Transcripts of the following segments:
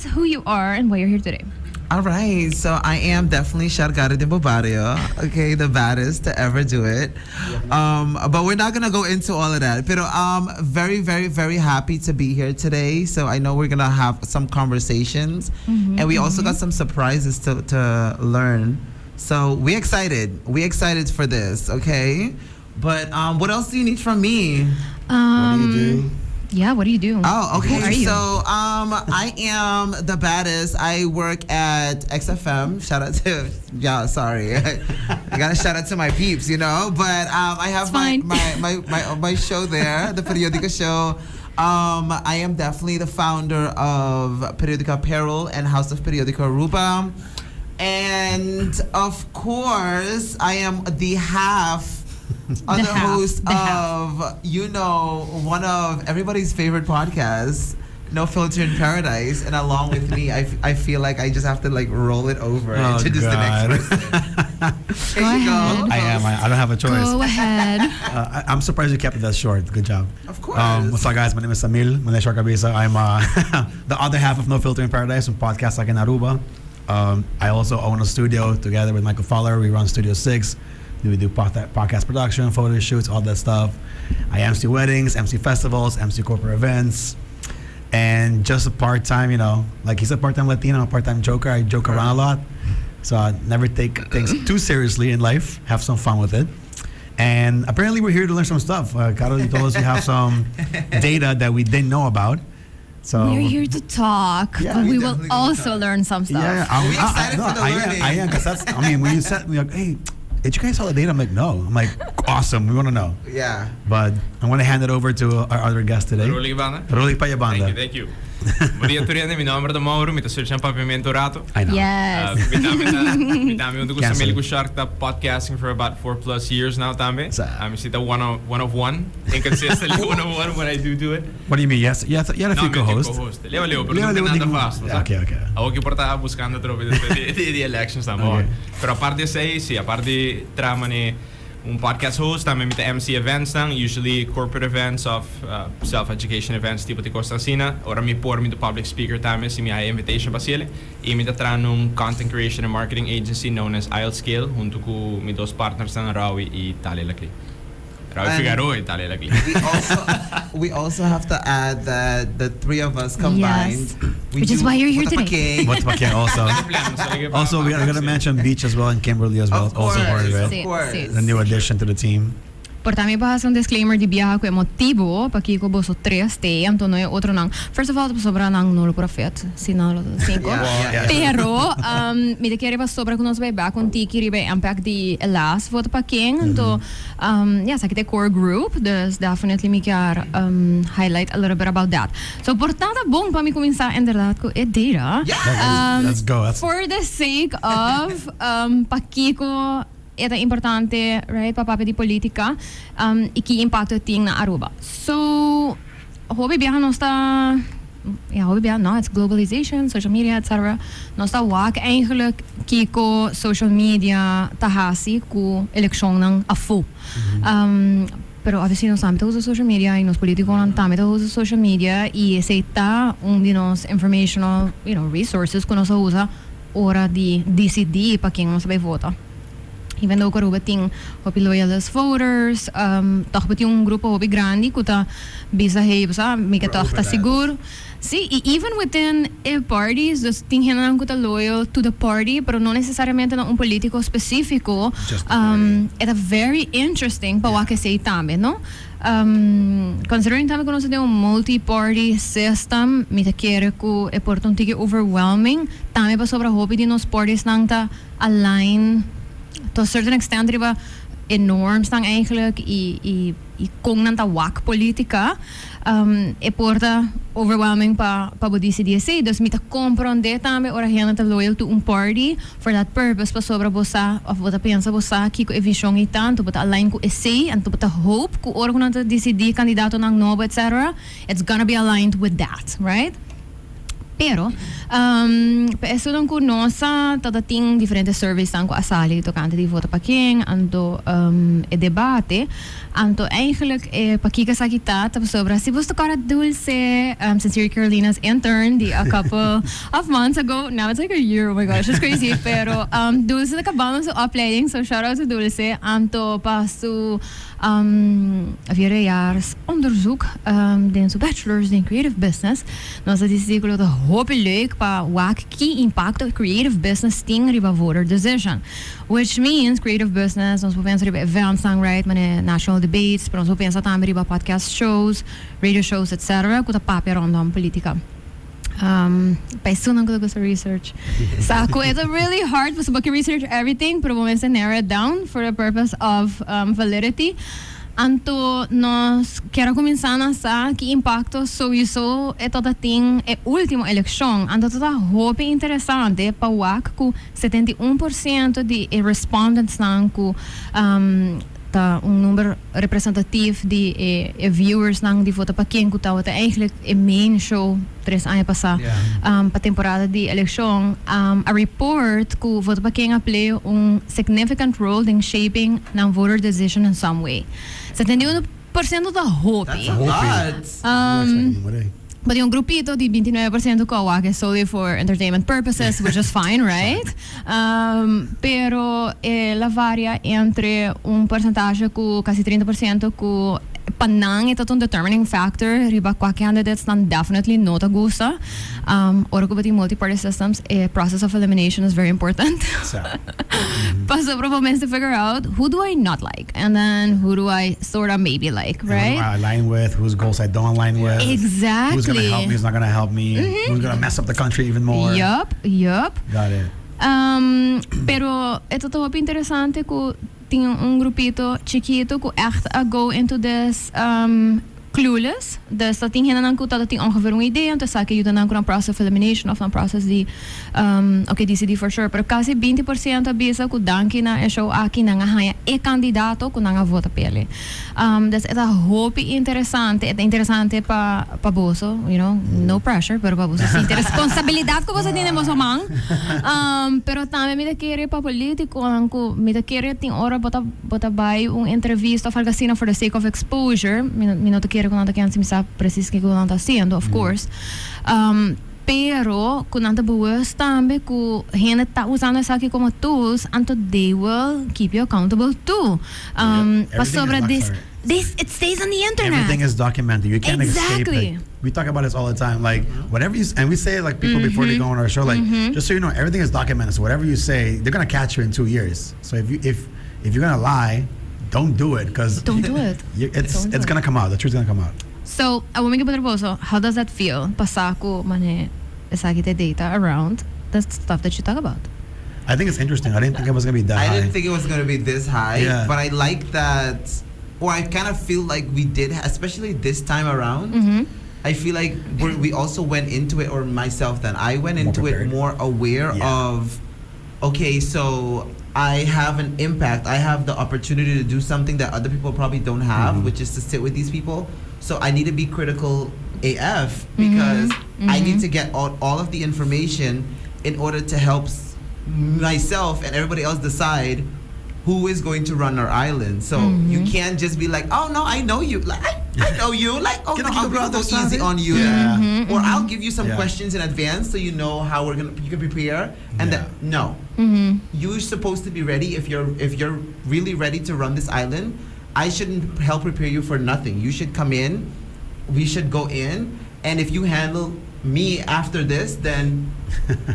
us who you are and why you're here today. All right, so I am definitely Shargara de Bobario, okay, the baddest to ever do it. But we're not gonna go into all of that. But I'm very, very, very happy to be here today. So I know we're gonna have some conversations, and we also got some surprises to learn. So we excited. We excited for this, okay? But what else do you need from me? What do you do? Yeah, what do you do? Oh, Who are okay. you? So, I am the baddest. I work at XFM. Shout out to, yeah, sorry. I gotta shout out to my peeps. But I have It's my, fine. my show there, the Periodica Show. I am definitely the founder of Periodica Apparel and House of Periodica Aruba. And of course, I am the half other half, host the half. of, one of everybody's favorite podcasts, No Filter in Paradise. And along with me, I feel like I just have to, like, roll it over Oh, and introduce the God. next person. Go Here you ahead. go. I am. I don't have a choice. Go ahead. I'm surprised you kept it that short. Good job. Of course. What's up, guys? My name is Samil Maleshwar Cabeza. I'm the other half of No Filter in Paradise, un podcast like in Aruba. I also own a studio together with Michael Fowler. We run Studio 6. We do podcast production, photo shoots, all that stuff. I MC weddings, MC festivals, MC corporate events, and just a part-time, like he's a part-time Latino, I'm a part-time joker. I joke around a lot. So I never take things too seriously in life. Have some fun with it. And apparently we're here to learn some stuff. Caro, you told us you have some data that we didn't know about. So We're here to talk, Yeah. but We we will definitely gonna also talk. learn some stuff. Yeah, I'm, We excited no, for the I am, learning. I am, because that's, I mean, when you said, we're like, "Hey, did you guys saw the data?" I'm like, "No." I'm like, "Awesome. We want to know." But I want to hand it over to our other guest today. Rolly Banda. Rolly Payabanda. Thank you, thank you. Bon dia, tur hende. Mi nomber ta Mauro, mi ta switch na Papiamento rato. I know. Yes. Mi tambe hunto cu Cancel. Samil Shark ta podcasting for about 4+ years now tambe. I'm still one of one, inconsistently one of one when I do do it. What do you mean? Yes, you had a No, few mi tin co-hosts. co-host. Leu, leu, pero Leo, nunca leo, nada fast. Okay. Awor cu por ta buscando trobe di elections tambe. Pero aparte di esey, si, aparte di traha un podcast host, tambe mi ta MC events nan, usually corporate events of self-education events, tipo di cos asina. Ora mi por, mi ta public speaker tambe, si mi haya invitation pa haci'e. Y mi ta traha un content creation and marketing agency known as IELTS Scale, hunto cu mi dos partners nan, Rawi y Talia Lacli. Rawi Figueroa y Talia Lacli. We also have to add that the three of us combined, we Which is do why you're here Vota Pa today. Ken. What Ken also. Also, we are going to mention Beach as well and Kimberly as well. Of Also course, part of of it. Si, course. si. The new addition to the team. Por tambe pa haci un disclaimer di biaha cu e motibo pakico boso tres t'ey, anto no e otro nan. First of all, sobra nan no lo por fit, si no lo cinco. Pero mi ta kere pasobra cu nos bay back un tiki riba impact di last Vota Pa Ken, anto yeah, esaki ta core group, dus definitely mi kier highlight a little bit about that. So por tanto, bon pa mi cuminsa inderdaad cu e data. Let's go. For the sake of pakico e ta importante, right, pa papia di politica y ki impacto tin na Aruba. So, hopi biaha nos ta, ja, hopi biaha, no, it's globalization, social media, etc. Nos ta wak eigenlijk kiko social media ta hasi ku election nan afo. Pero obviously nos tambe ta usa social media y nos politiconan tambe ta usa social media y esey ta un di nos informational resources cu nos ta usa ora di decidi pa ken nos ta bay vota. Even though Aruba tin hopi loyalist voters, toch tin un grupo hopi grandi cu ta bisa, "Hey, basta, mi ke toch ta sigur." Si, y even within e parties, dus tin hende cu ta loyal to the party, pero no necesariamente na un politico specifico. Just the E ta very interesting pa wak esey tambe, no? Considering tambe cu nos tin un multi-party system, mi ta kere cu e por ta un tiki overwhelming. Tambe pasobra hopi di nos parties nan ta align to a certain extent riba e norms dan eigenlijk y con nan ta wak politica, e por ta overwhelming pa bo decidi esey. Dus mi ta comprende tambe ora hende ta loyal to un party for that purpose, pasobra bo sa of bo ta pensa bo sa kico e vision y tanto bo ta align cu esey, anto bo ta hope cu ora cu nan ta decidi candidato nan nobo, etc., it's gonna be aligned with that, right? Pero, um, pa esunnan ku no sa, tabata tin diferente surveysnan ku a sali tokante di vota pa ken, anto um, e debate. Anto eigenlijk e pakiko esaki ta, ta pasobra si bos ta kòrda Dulce, um, Sincere Carolina's intern di a couple of months ago, now it's like a year, oh my gosh, it's crazy, pero um, Dulce ta kabando su opleiding, so shout out to Dulce, anto pa su um, vierdejaars onderzoek um, den su bachelor's den creative business. Nos a disidí ku lo ta hopi leuk pa wak ki impakto creative business tin riba voter decision. Which means creative business, nos por pensa riba eventsnan, right, manera national debates, pero nos por pensa tambe riba podcast shows, radio shows, etc. Ku ta papia rondom politica. Pa esunnan ku ta gusta research sa ku e ta really hard pasobra bo ke research everything, pero bo mester narrow it down for the purpose of validity. Anto nos kier a kuminsá na sa ki impakto souiso e tabata tin e último elekshon. Anto ta ta hopi interesante pa wak ku 71% di e respondentsnan ku ta un number representatief di e e viewersnan di Vota Pa Ken ku tabata eigenlijk e main show 3 aña pasá pa temporada di elekshon a report ku Vota Pa Ken a play un significant role den shaping nan voter decision in some way. 71% ta hopi. That's a lot. But tin un grupito di 29% ku a wak e solely for entertainment purposes, which is fine, right? Pero e la varia entre un porcentahe ku kasi 30% ku pa nan e ta un determining factor riba kua candidates nan definitely no ta gusta. Ora ku bo tin multi-party systems, e process of elimination is very important. Pasobra bo mester figure out who do I not like and then who do I sorta maybe like, right? Who I align with, whose goals I don't align with. Exactly. Who's gonna help me, who's not gonna help me, who's gonna mess up the country even more. Yup. Got it. Pero e ta hopi interesante ku tin un grupito chikito ku echt a go into this clueless. Dus ta tin hendenan ku tabata tin ongeveer un idea, anto esaki a yuda nan ku nan process of elimination of nan process di ok disidí for sure. Pero kasi 20% a bisa ku danki na e show aki nan a haña e kandidato ku nan a vota p'e. Dus e ta hopi interesante, e ta interesante pa pa boso, no pressure, pero pa boso sinti responsabilidat ku boso tin den boso man. Pero tambe mi ta kere pa politikonan ku mi ta kere tin ora bo ta bo ta bai un entrevista of algo asina for the sake of exposure, mi no mi no ta kere ku nan ta kende si mi sa precies kiko nan ta hasiendo, of course. Pero ku nan ta bewust tambe ku hende ta usando esaki komo tools, anto they will keep you accountable too. Pasobra this this it stays on the internet. Everything is documented. You can't escape it. We talk about this all the time. Like whatever you and we say like people before they go on our show, like just so you know, everything is documented. So whatever you say, they're gonna catch you in 2 years. So if you're gonna lie, don't do it because Don't do it. It's Don't do it's it. Gonna come out. The truth's gonna come out. So, awor mi ke puntra boso, how does that feel? Pa sa ku mane esaki tin data around the stuff that you talk about. I think it's interesting. I didn't think it was gonna be that I high. Didn't think it was gonna be this high, but I like that, or I kind of feel like we did, especially this time around. I feel like we also went into it, or myself then, I went More into it prepared. More aware of, okay, so I have an impact. I have the opportunity to do something that other people probably don't have, which is to sit with these people. So I need to be critical AF because I need to get all of the information in order to help myself and everybody else decide who is going to run our island. So you can't just be like, "Oh no, I know you. Like I know you. Like, oh Can no, I keep I'll the go brother easy something?" on you." Or "I'll give you some questions in advance so you know how we're gonna you can prepare." And then no. You're supposed to be ready if you're really ready to run this island. I shouldn't help prepare you for nothing. You should come in, we should go in, and if you handle me after this, then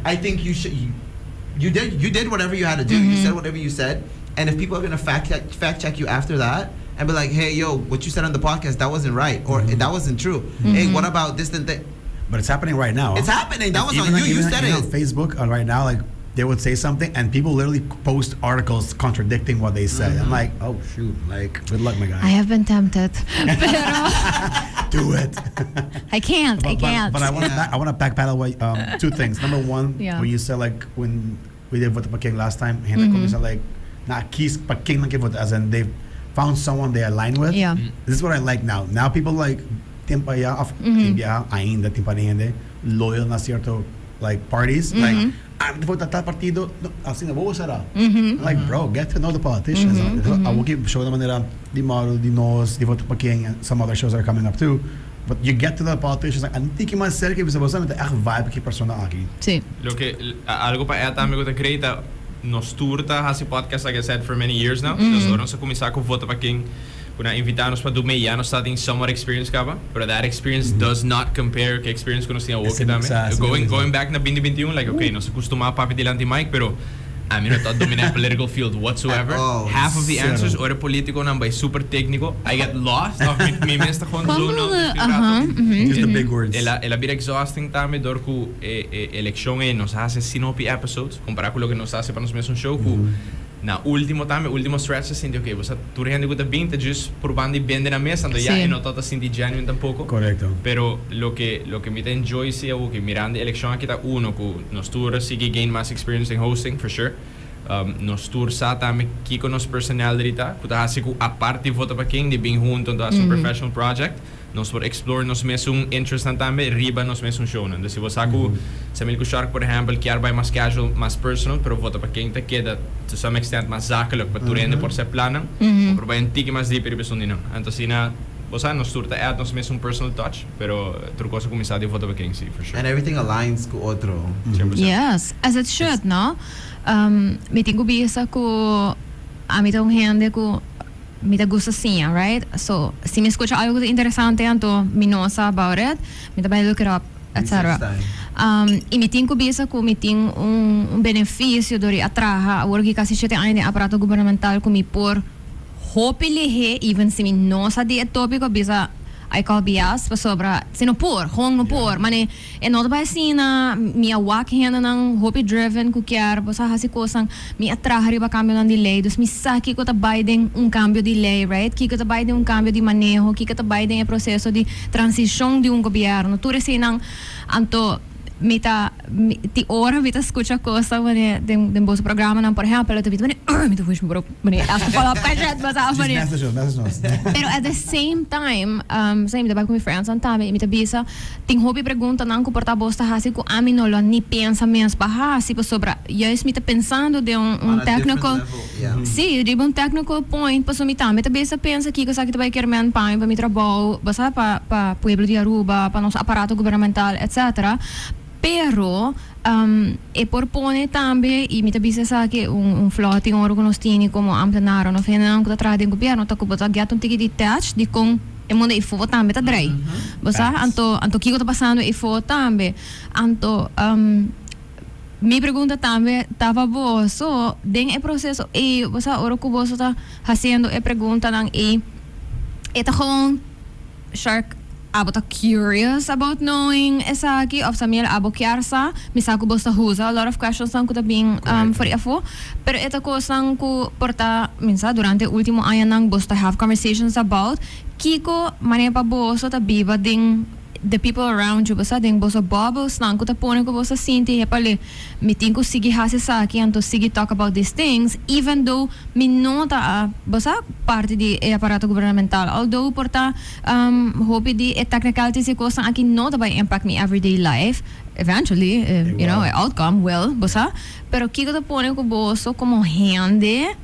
I think you should you did whatever you had to do. You said whatever you said. And if people are gonna fact check you after that and be like, "Hey, yo, what you said on the podcast, that wasn't right, or that wasn't true. Hey, what about this and that?" But it's happening right now. It's happening. That was on you. You said Even it. on Facebook right now, like they would say something and people literally post articles contradicting what they said. I'm like, "Oh shoot! Like, good luck, my guy." I have been tempted, pero Do it. I can't. I can't. But I want to backpedal two things. Number one, when you said like when we did Vota Pa Ken last time, hende cuminsa like na kies pa ken nan ke vota, as in they found someone they align with. This is what I like now. Now people like tempo ya of yeah, ainda tin par di hende. loyal na cierto, like, parties, like, "Ah, vota tal partido, no, asina bo será." Like, bro, get to know the politicians. I will keep show di manera di model di nos, di Vota Pa Ken, and some other shows that are coming up too. But you get to the politicians, like, and tiki mas cerca, bisa bo ta echt vibe cu persona aki. Loke algo pa e tambe cu ta great, nos tur ta hasi podcast, like I said, for many years now. Dus ora nos a cuminsa cu Vota Pa Ken, cu nan a invita nos pa duna, ya nos tin somewhat experience caba, but that experience does not compare cu experience cu nos tin awo tambe. Going back na 2021, like, okay, nos a custuma papia dilanti mic, pero I no ta domina political field whatsoever. At all. Half of the Zero. Answers, ora politiconan bay super tecnico, I get lost. Of mi mes ta gewoon zone out. Use the big words. El a bira exhausting tambe door cu e eleccion e nos a haci hopi episodes compara cu loke nos a haci pa nos mes un show cu na ultimo tambe, ultimo stretch, sinti, okay, bo tur hende cu ta bin ta just probando di bende na mesa, anto ya e no ta sinti genuine tampoco. Pero loke mi ta enjoy si awo cu mirando e eleccion aki ta uno cu nos tur sigui gain mas experience in hosting for sure. Nos tur sa tambe kiko nos personality ta, cu ta hasi cu aparte Vota Pa Ken di bin hunto anto hasi un professional project, nos por explore nos mesun interest nan tambe riba nos mesun show nan. Dus si bo sa cu Samil cu Shark, por ehempel, kier bay mas casual, mas personal, pero Vota Pa Ken ta keda to some extent mas zakelijk pa tur hende por ser planan, bo por bay un tiki mas dieper riba esun di nan. Anto asina, bo sa, nos tur ta add nos mesun personal touch, pero tur cos a cuminsa di Vota Pa Ken, si, for sure. And everything aligns cu otro. 100%. Yes, as it should, no? Mi tin cu bisa cu ami ta un hende cu mi ta gusta siña, right? So, si mi scucha algo interesante, anto mi no sa about it, mi ta bay look it up, etc. Research time. Y mi tin cu bisa cu mi tin un beneficio door di a traha awor cu casi 7 aña den aparato gubernamental, cu mi por hopi lihe, even si mi no sa di e topico, bisa, "I call BS," pasobra si no por, gewoon no por. Mane, e no ta bay asina, mi a wak hendenan hopi driven cu kier, bo sa, hasi cosnan, mi a traha riba cambionan di ley, dus mi sa kico ta bay den un cambio di ley, right? Kico ta bay den un cambio di maneho, kico ta bay den e proceso di transicion di un gobierno, tur eseinan. Anto, mi ta, mi, ti ora mi ta scucha cosnan mane den boso programanan, por ehempel, ta mane, mi ta wish mi por mane ask a follow up question, bo sa, Just mane. Message us, message us. Pero at the same time, sa mi ta bai cu mi friends nan tambe, y mi ta bisa, tin hopi preguntanan cu por ta bos ta hasi cu ami no lo ni pensa mes pa hasi, pasobra juist mi ta pensando den un On a different technical level, yeah. Si, riba un technical point, pasobra mi tambe ta bisa pensa kico esaki ta bai kermen pa mi, pa mi trabou, bo sa, pa pueblo di Aruba, pa nos aparato gubernamental, etc. Pero e por pone tambe, y mi ta bisa esaki un flaw tin ora cu nos tini como ambtenaar of hendenan cu ta traha den gobierno, ta cu bo ta get un tiki detached di con e mundo eyfo tambe ta draai. Bo sa? Anto kico ta pasando eyfo tambe. Anto mi pregunta tambe ta pa boso, den e proceso ey, bo sa, ora cu boso ta haciendo e preguntanan ey, e ta gewoon, Shark, abo ta curious about knowing esaki, of Samuel, abo kier sa? Mi sa cu bo ta usa a lot of questions nan cu ta bin for di afo, pero e ta cosnan cu por ta, mi sa, durante ultimo añanan bo ta have conversations about kico manera pa boso ta biba den the people around you, bo sa, den boso bubbles nan cu ta pone cu boso sinti, "Hepale, mi tin cu sigui hasi esaki, anto sigui talk about these things, even though mi no ta, bo sa, parti di e aparato gubernamental, although por ta hopi di e technicalities y cosnan aki no ta bay impact mi everyday life eventually, e outcome will, bo sa." Pero kico ta pone cu boso como hende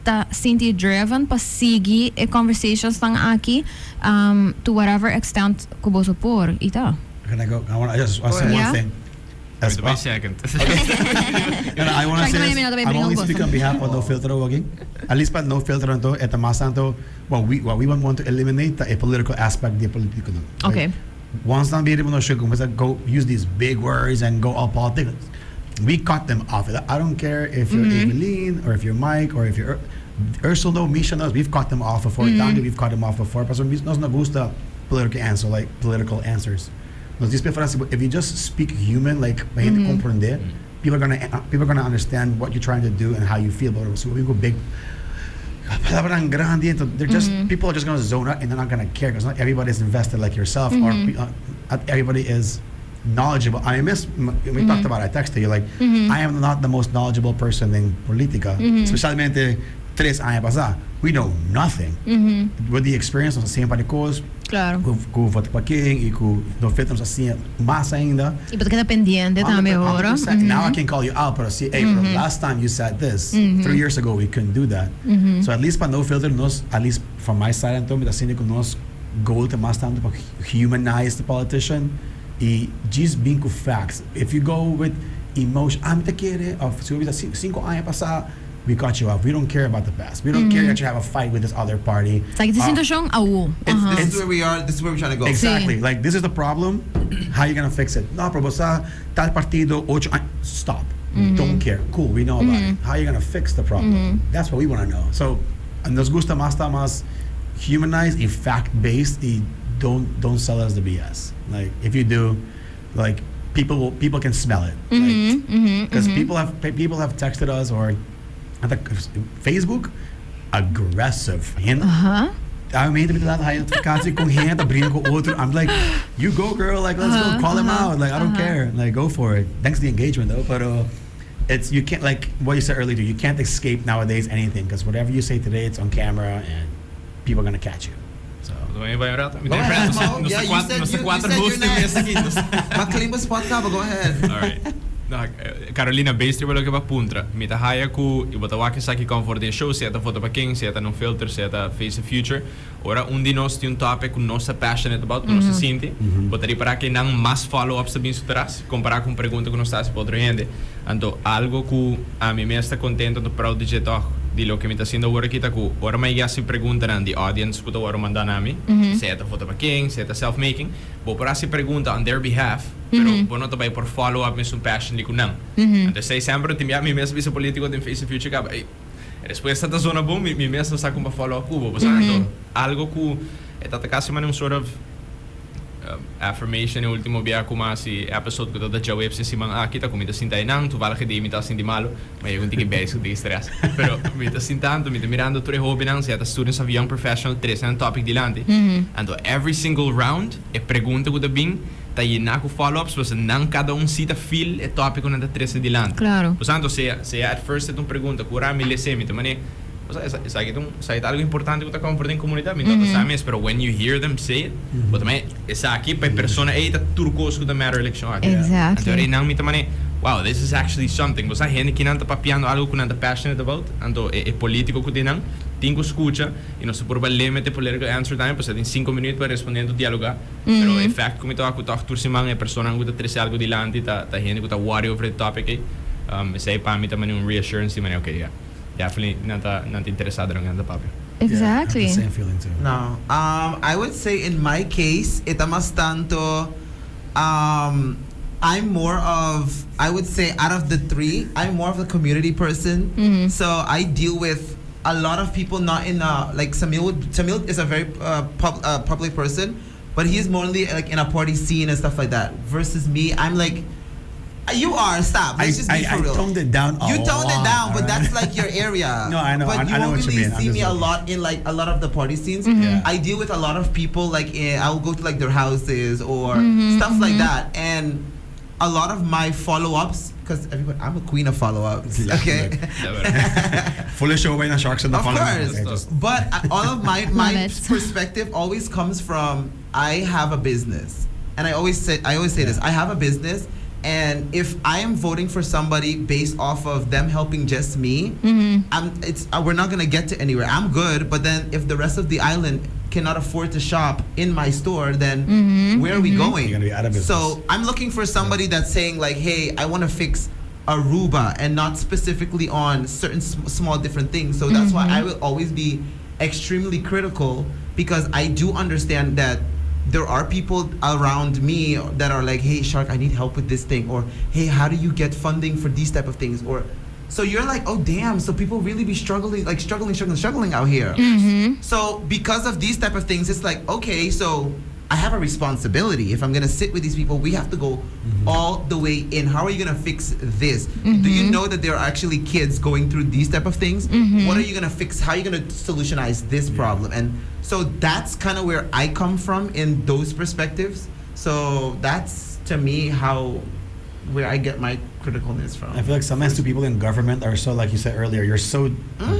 ta sinti driven pa sigui e conversations nan aki to whatever extent cu boso por y ta? Can I go? I just want to say ahead. One thing. As Wait a second. No, I want to say this. I'm only speaking on behalf of No Filter again. At least pa No Filter anto, e ta mas tanto what we want to eliminate ta e political aspect di politico nan. Right? Once dan weer no show go use these big words and go all politics. We cut them off. I don't care if you're Evelyn or if you're Mike or if you're Ursula, no, Misha knows. We've cut them off before. Danny, we've cut them off before. But nos no gusta political answer, like political answers. Nos dice preferencia, if you just speak human, like pa hende comprende, people are gonna understand what you're trying to do and how you feel about it. So we go big palabra grande, anto they're just people are just gonna zone out and they're not gonna care because not everybody is invested like yourself or not everybody is knowledgeable. I miss we talked about it. I texted you, like, I am not the most knowledgeable person in politica, especialmente 3 aña pasa. We know nothing. With the experience of the same cos. Cu vota pa ken y cu No Filter nos a siña mas ainda. Y bo ta keda pendiente tambe ora. 100%. Now I can call you out, pero si, hey, pero last time you said this, 3 years ago we couldn't do that. So at least pa No Filter nos, at least from my side anto, mi ta sinti cu nos goal ta mas tanto pa humanize the politician y just being cu facts. If you go with emotion, ah, mi ta kere, of si bo 5 aña pasa, we cut you off. We don't care about the past. We don't care that you have a fight with this other party. Sa ki situacion awo. This is where we are. This is where we're trying to go. Exactly. Like, this is the problem. How you gonna fix it? No, pero sa tal partido 8. Stop. Don't care. Cool. We know about it. How you gonna fix the problem? That's what we want to know. So, nos gusta mas ta mas humanized y fact based y don't sell us the BS. Like, if you do, like, people can smell it. Because people have texted us or at the Facebook aggressive. Hende, I mean, mi ta haya notificatie cu hende ta bringa cu otro. I'm like, "You go, girl. Like, let's go. Call him out. Like, I don't care. Like, go for it." Thanks to the engagement, though. But it's you can't, like what you said earlier. You can't escape nowadays anything because whatever you say today, it's on camera and people are gonna catch you. So. Bay bay un rato. Go ahead, Mo. Yeah, you said you're next. Ma-claim spot ka, but go ahead. All right. No, Carolina, based riba loke bo a puntra. Mi ta haya ku i bo ta wak esaki comfort den show, sea ta Vota pa Ken, sea ta No Filter, sea ta Face the Future. Ora un di nos tin un topic ku nos ta passionate about, ku nos ta sinti. Bo ta ripara ku nan mas follow-ups ta bin su tras, compara cu pregunta ku nos ta hasi pa otro hende. Anto, algo ku ami mes ta contento, anto proud di dje toch, di loke mi ta haciendo awor aki ta ku ora mi hasi pregunta nan di audience ku ta ora manda na mi, sea ta Vota pa Ken, sea ta self-making, bo por hasi pregunta on their behalf, pero bo no ta bay por follow up mes un passion di ku nan. Anto, esey semper tin mi mes bisa politico den Face the Future kaba, ey, respuesta ta zona bon, mi mes no sa con pa follow up ku bo. Anto, algo ku ta casi un sort of affirmation e ultimo bia ku mas episode ku ta djaweps e siman aki ta ku mi ta sinta einan, toevallig di mi ta sinti malo, ma eu tin ku bezig di stress. Pero mi ta sintando, mi ta mirando tur e hobennan, sea ta students of young professional, trese un topic dilanti. Anto every single round, e pregunta ku ta bin, ta yena ku follow-ups, pues nan kada un si ta feel e topic ku nan ta trese dilanti. Pues anto sea at first un pregunta, ku ora mi lese mi ta mane, o sea, esaki ta algo importante ku ta comfort den komunidat, mi no ta mes, pero when you hear them say it, but tambe esaki pa persona ei ta tur kos ku ta matter election aki. Anto nan mi ta mane, wow, this is actually something. O sea, hende ku nan ta papiando algo ku nan ta passionate about, anto e politico ku tin nan, tin ku skucha, i nos por limit e political answer time, pues tin 5 minuut pa responde i dialoga. Pero e fact ku mi ta ku toch tur siman e persona ku ta trese algo dilanti, ta hende ku ta worry over the topic ei. Esey pa mi ta un reassurance di mane, okay, yeah. Definitely nan ta interesa den nan ta papia. Exactly. Yeah, I have the same feeling too. No, I would say in my case, e ta mas tanto. I'm more of, I would say, out of the three, I'm more of the community person. So I deal with a lot of people, not in a like Samil. Samil is a very public person, but he's mostly like in a party scene and stuff like that. Versus me, I'm like, you are stop. Let's just be for I real. Toned it down a You toned it lot, down, but alright? that's like your area. No, I know. But you I know won't what you really mean. I'm see just me a joking. Lot in like a lot of the party scenes. I deal with a lot of people. Like I will go to like their houses or stuff like that, and a lot of my follow ups, because everybody, I'm a queen of follow ups. Yeah, Okay. Fully show by the sharks in the Of follow. course. Okay, just- But all of my Love it. Perspective always comes from I have a business, and I always say this: I have a business, and if I am voting for somebody based off of them helping just me, I'm it's we're not gonna get to anywhere. I'm good, but then if the rest of the island cannot afford to shop in my store, then where are we going? You're gonna be out of business. So I'm looking for somebody that's saying like, "Hey, I want to fix Aruba," and not specifically on certain small different things. So that's why I will always be extremely critical, because I do understand that there are people around me that are like, "Hey, Shark, I need help with this thing," or, "Hey, how do you get funding for these type of things?" Or so you're like, "Oh damn!" So people really be struggling, like struggling, struggling, struggling out here. So because of these type of things, it's like, okay, so I have a responsibility. If I'm gonna sit with these people, we have to go all the way in. How are you gonna fix this? Do you know that there are actually kids going through these type of things? What are you gonna fix? How are you gonna solutionize this problem? And so that's kind of where I come from in those perspectives. So that's to me how where I get my criticalness from. I feel like sometimes too people in government are so, like you said earlier, you're so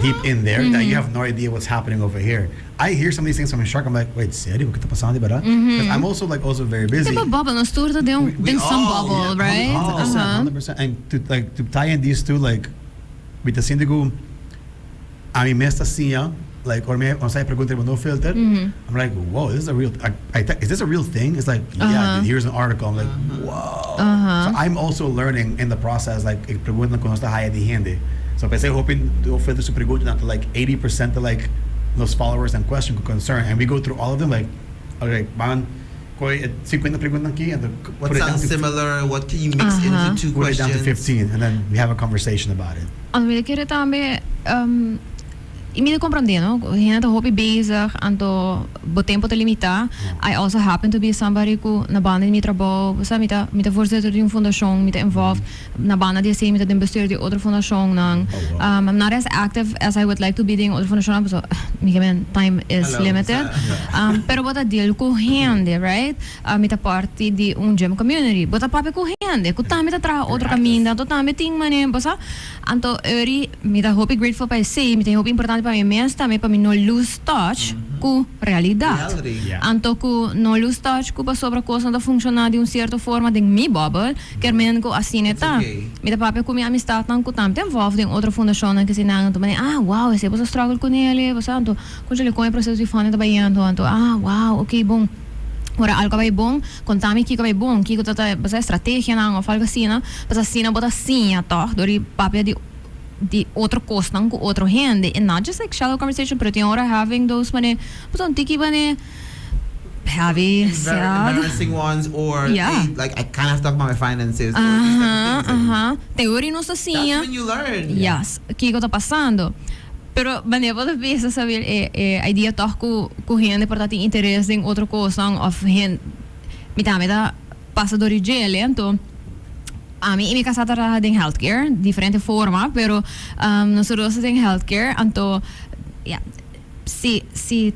deep in there that you have no idea what's happening over here. I hear some of these things from Shark. I'm like, "Wait, serio? Kico ta pasando, berdad?" Because I'm also like also very busy. Tipo bubble, nos tur ta den We den some all, bubble, right? 100%, 100%. And to like to tie in these two, like with the sindigo, I mean, esta siña, like, or mi, o sea, pregunta No Filter. I'm like, "Whoa, this is a real. Is this a real thing?" It's like, "Yeah, dude, here's an article." I'm like, "Whoa." So I'm also learning in the process, like, e pregunta cu nos ta haya di hende. So pesey hopi No Filter su pregunta to like 80% of like those followers and question concern, and we go through all of them like, "Okay, ban, coy 50 pregunta aki," and then What put it down sounds to similar? What can you mix into two put it down to questions? 15, and then we have a conversation about it. Anto mi kier tambe y mi ta comprende, no? Hende ta hopi bezig, anto bo tempo ta limita. I also happen to be somebody cu na banda di mi trabou, sa mi ta voorzitter di un fundacion, mi ta involved na banda di esey, mi ta den bestuur di otro fundacion nan. Oh, wow. I'm not as active as I would like to be den otro fundacion, so mi kier time is Hello. limited. Pero bo ta deal cu hende, right? Mi ta parti di un gym community. Bo ta papia cu hende, cu tambe ta traha otro caminda, anto tambe tin mane, bo sa? Anto eri mi ta hopi grateful pa esey, mi ta hopi importante pa mi mes tambe pa mi no lose touch cu realidad. Reality. Anto cu no lose touch cu pasobra cos no ta funciona di un cierto forma den mi bubble, kiermen cu asina It's ta. Okay. Mi ta papia cu mi amistadnan cu tambe involved den otro fundacionnan cu asina, anto mane, "Ah, wow, esey bo ta struggle cu nele, bo sa, anto con con e proceso di funding ta bayendo?" Anto, "Ah, wow, okay, bon. Ora algo bay bon, contami kico bay bon, kico ta ta, bo sa, estrategia nan of algo asina," pas asina bo ta siña toch, door di papia di otro cosnan cu otro hende, and not just like shallow conversation, pero tin ora having those mane, pues un tiki mane heavy, Very sad. Embarrassing ones or "Hey, like I kind of talk about my finances," or these type of things. Teoria no That's asina. When you learn. Yes, kico ta pasando. Pero wanneer bo ta bisa sabi e idea toch cu hende por ta tin interes den otro cos of hende mi tambe ta pasa door di djele. Anto ami y mi casa ta traha den healthcare, diferente forma, pero nos ta den healthcare. Anto yeah, si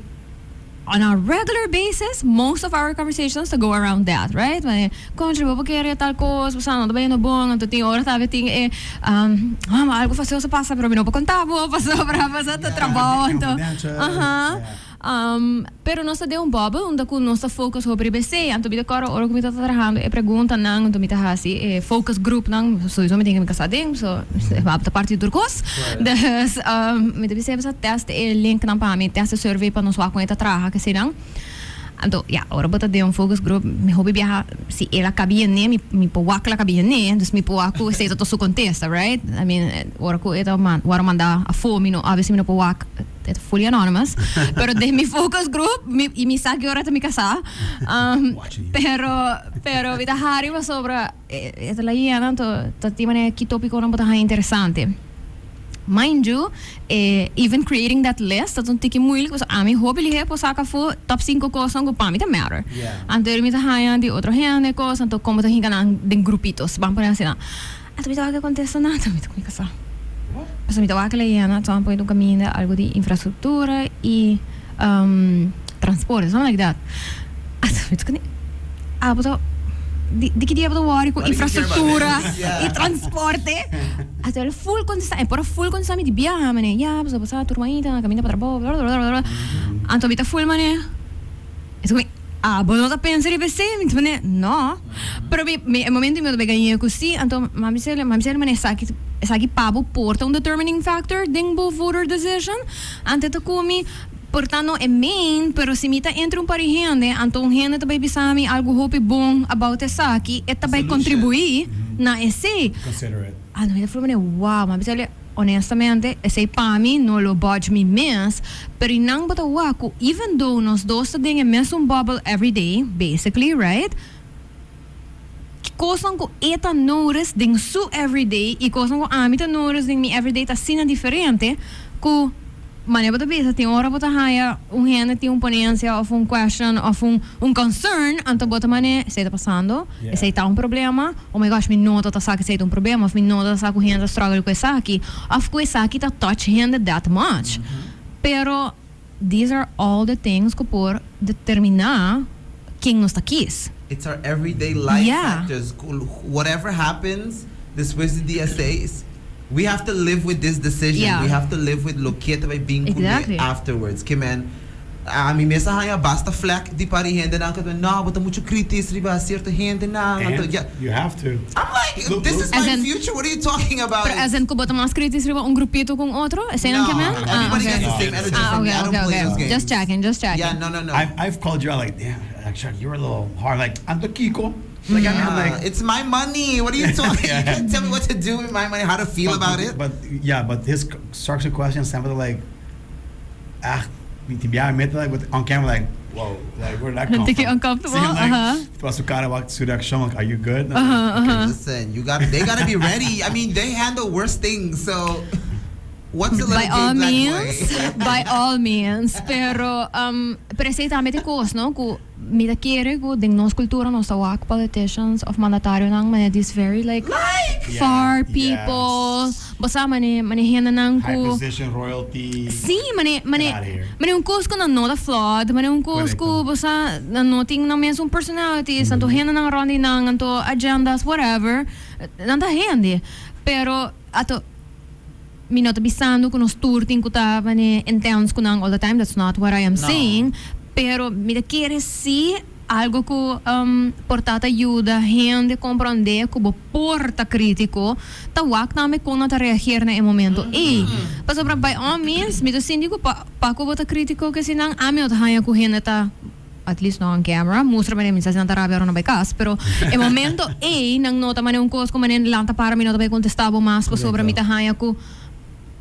on a regular basis, most of our conversations to go around that, right? Wanneer, "Contra, bo kier tal cos, bo no ta bayendo bon," anto tin ora tambe tin e "Ah, ma algo fastioso pasa, pero mi no por conta bo, pasobra pasa ta trabou," anto. Confidential. Pero nos ta den un bubble, unda cu nos ta focus over ABC, anto mi ta corda ora cu mi ta trahando e pregunta nan, anto mi ta hasi e focus group nan, sowieso mi tin cu mi casa den, so wa ta parti tur cos. Dus mi ta bisa test e link nan pa mi, test e survey pa nos wak con e ta traha, cu nan. Anto, ja, ora bo ta den un focus group, mi hopi biaha, si el a cabia ne, mi por wak la cabia ne, dus mi por wak cu esey ta su contesta, right? I mean, ora cu e ta man, ora manda afo, mi no, obviously mi no por wak, het fully anonymous. Pero den mi focus group, mi, y mi sa ki ora ta mi casa. Watching you. Pero mi ta hari pasobra, e ta la yena, anto, ta tin manera ki topico nan bo ta interesante. Mind you, even creating that list, dat un tiki moeilijk. Dus ami hopi lihe por saca fu top 5 cosnan cu pa mi ta matter. Anto mi ta haya di otro hende cos, anto como ta hinca nan den grupitos, ban pone asina. Anto mi ta wak contesta nada, mi ta cu mi casa. Paso mi ta wak la yena, so pone un caminda algo di infrastructura y transporte, something like that. Anto mi ta cu ah, but di ki dia bo ta worry cu Why do you care about infrastructura this? Y transporte? Anto el full contesta, e por full contesta mi di biaha, mane, "Ja, paso pasa tur mainta, caminda pa trabou, bla bla bla bla." Anto mi ta full mane, e mi, "Ah, bo no ta pensa riba esey?" Mi ta mane, "No." Pero mi e momento mi ta gaña cu si, anto mami sele mane esaki pa bo por ta un determining factor den bo voter decision. Anto ta cu mi por ta no e main, pero si mi ta entre un par di hende, anto un hende ta bay bisa mi algo hopi bon about esaki, e ta bay Solution. Contribui na esey. Consider it. Ah, no, mi ta mane, "Wow," ma bisa honestamente, esey pa mi no lo budge mi mes, pero nan bo ta wak cu, even though nos dos ta den e mesun bubble every day, basically, right? Cosnan cu e ta notice den su everyday y cosnan cu ami ta notice den mi everyday ta asina diferente cu mane bo ta bisa tin ora bo ta haya un hende tin un ponencia of un question of un concern, anto bo ta mane, "Esey ta pasando, esey ta un problema, oh my gosh, mi no ta sa cu esey ta un problema of mi no ta sa cu hende ta struggle cu esaki of cu esaki ta touch hende that much." Pero these are all the things cu por determina. Ken nos ta kies. It's our everyday life factors. Whatever happens despues di dia 6, we have to live with this decision. We have to live with loke ta bay bin cu ne afterwards. Ke men, ami mes a haya basta flak di par di hendenan cu ta no, bo ta mucho critis riba cierto hendenan. And you have to. I'm like, this is my future, what are you talking about? Pero as in cu bo ta mas critis riba un grupito cu un otro? Eseinan ke men? No, everybody gets the same energy from me. I don't play those games. Just checking, just checking. Yeah, no, no, no. I've called you out like, damn, actually, you're a little hard. Like, anto kico. Like, I mean, like, It's my money. What are you talking? You can't tell me what to do with my money, how to feel about it. But yeah, but his structure questions sounded like, ah, yeah, I met like with on camera like, whoa, like where did that come Think from? uncomfortable? See, like, Uh-huh. su cara, wak su reaccion, like, are you good? And I'm like, okay. Listen, you got they gotta be ready. I mean, they handle worse things, so what's a little By gay all black means, boy? By all means. Pero esey tambe ta cos, no? Cu mi ta kere cu den nos cultura nos ta wak politicians of mandatarionan mane this very like far people. Bo sa mane hendenan High cu position, royalty. Si, mane Get outta here. mane un cos cu nan no ta flawed, mane un cos cu Correcto. bo sa nan no tin nan mes un personality, anto hendenan rond di nan, anto agendas, whatever. Nan ta hende. Pero ato mi no ta bisando cu nos tur tin cu ta mane intense cu nan all the time. That's not what I am No. saying. Pero mi ta kere si algo cu por ta ta yuda hende comprende cu bo por ta critico, ta wak tambe con nan ta reageer na e momento ey. Pasobra by all means, mi ta sinti cu pa cu bo ta critico cu si nan ami no ta haya cu hende ta, at least no on camera, mustra mane mi sa si nan ta rabia ora nan bay cas, pero e momento ey nan no ta mane un cos cu mane lanta para, mi no ta bay contesta bo mas pasobra mi ta haya cu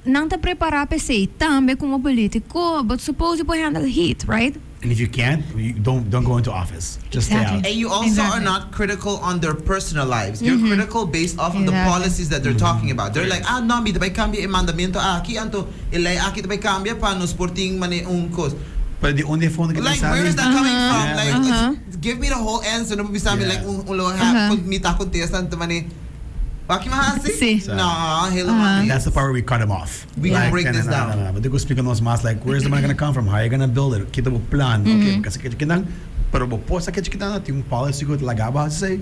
nan ta prepara p'esey tambe como politico, but suppose you por handle heat, right? And if you can't, you don't go into office. Just stay out. And you also are not critical on their personal lives. You're critical based off of the policies that they're talking about. They're like, "Ah, no, mi ta bay cambia e mandamento aki, anto e ley aki ta bay cambia pa nos por tin mane un cos." But the only phone que Like, where is that coming from? Like, give me the whole answer. No bisa mi like un lo half mi ta contesta anto mane. Baki mahasi? Si. No, helemaal niet. That's the part where we cut them off. We gonna Like, break no, this no, down. No. But they go speak on nos mas like, where's the money gonna come from? How are you gonna build it? Kita bo plan. Okay, kasi kita pero bo posa kita kita tin un policy cu laga bo say.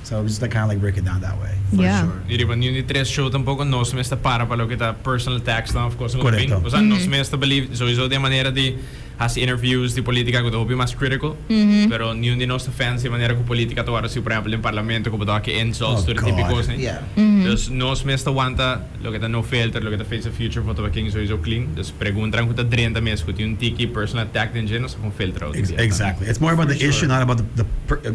So we just like kind of like break it down that way. For Yeah. sure. Y riba ningun di tres show tampoco nos mes ta para pa loke ta personal attacks, no, of course. Correcto. O sea, nos mes ta believe sowieso di manera di haci interviews di politica cu ta hopi mas critical. Pero ningun di nos ta fans di manera cu politica ta awor, si por ehempel den parlamento cu bo ta ki insults Oh, tur tipo God. cos, ne? Dus nos mes ta wanta loke ta No Filter, loke ta Face the Future, Voto pa King sowieso clean. Dus pregunta cu ta drenta mes cu tin un tiki personal attack den dje, nos ta filter out. Exactly. It's more about the For issue, sure. not about the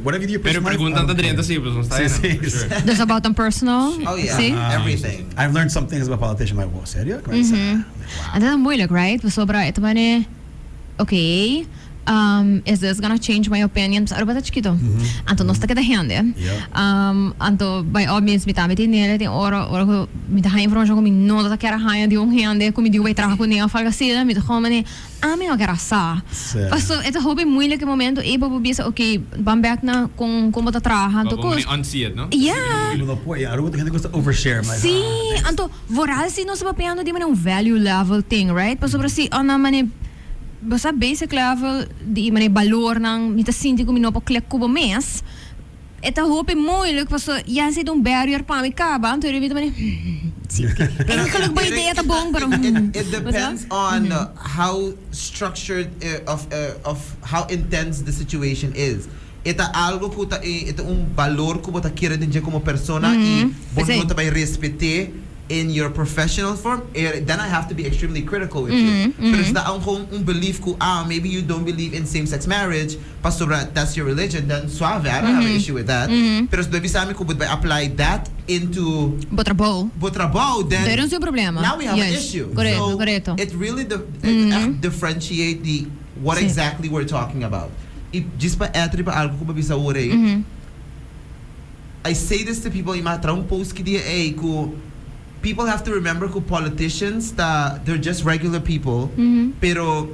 whatever you do. Pero pregunta ta drenta si, pues no ta Si, ahí, si, no, for si. sure. Dus about them personal. Oh yeah, Si? everything. I've learned some things about politicians. I'm like, "Wow, serio?" Wow. En dat is moeilijk, right? Pasobra e mane, okay, is this gonna change my opinion? Aruba ta chikito. Anto nos ta keda hende. Anto by all means mi tambe tin nele tin ora ora mi ta haya informacion cu mi no ta kier haya di un hende cu mi di bay traha cu ne of algo asina, mi ta gewoon mane, ami no kier sa. Paso e ta hopi moeilijk momento e bo bisa, okay, ban back na con bo ta traha, anto Maar cos. bo unsee it, no? Yeah. No por, yeah, Aruba tin hende gusta overshare. I'm like, Si, ah, anto vooral si nos papiando di mane un value level thing, right? Pasobra si ana mane basta basic level di mane balornan, mi ta sinti cu mi no por click cu bo mes. E ta hopi moeilijk, paso ja zit un barrier pa mi caba, anto mi ta mane, si, eigenlijk bo idea ta bon, pero It depends on how structured of how intense the situation is. E ta algo cu ta e ta un balor cu bo ta kere den como persona y bo Esey. no ta bay respeta in your professional form, then I have to be extremely critical with you. Pero si ta un gewoon un belief cu, ah, maybe you don't believe in same-sex marriage, pasobra that's your religion, then suave, I don't have an issue with that. Pero si bisa mi cu bo apply that into Bo trabou. Bo trabou, then Daar is un problema. now we have an issue. Correcto, So correcto. it really it echt differentiate the what Si. exactly we're talking about. Y just pa add pa algo cu bo a bisa awor. I say this to people, mi a traha un post cu dia ey cu people have to remember cu politicians ta they're just regular people, pero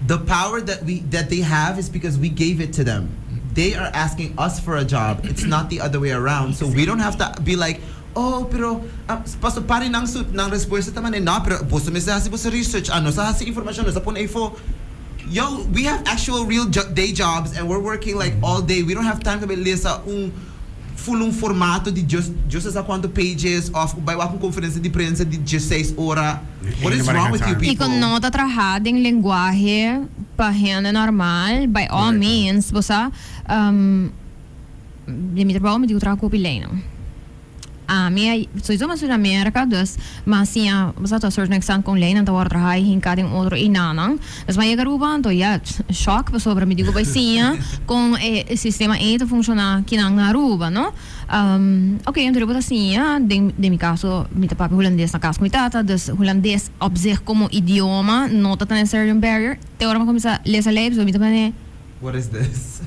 the power that they have is because we gave it to them. They are asking us for a job. It's not the other way around. So we don't have to be like, "Oh, pero ah, paso pare nan su nan respuesta ta mane no, pero bo mes a hasi bo research, ah, nos a hasi informacion, nos a pone info." Yo, we have actual real day jobs and we're working like all day. We don't have time to be lesa un full un formato di just sa cuanto pages of bay wak un conferencia di prensa di 16 ora. What is Anybody wrong got with you time. E people? cu no ta traha den lenguahe pa hende normal, by all means, bo sa, den mi trabou mi tin cu traha cu hopi leynan. Ami a sowieso mi a studia na Merca, dus mi a siña, bo sa, to a certain extent con leynan ta worde traha y hinca den otro enanan. Dus mi a yega Aruba, anto ya, shock pasobra mi di cu bay siña con e sistema ey ta funciona kinan na Aruba, no? Ok, anto bo ta siña, den mi caso mi ta papia Hulandes na cas cu mi tata, dus Hulandes op zich como idioma no ta tan necessarily un barrier. Te ora mi a cuminsa lesa ley, pasobra mi ta mane. What is this?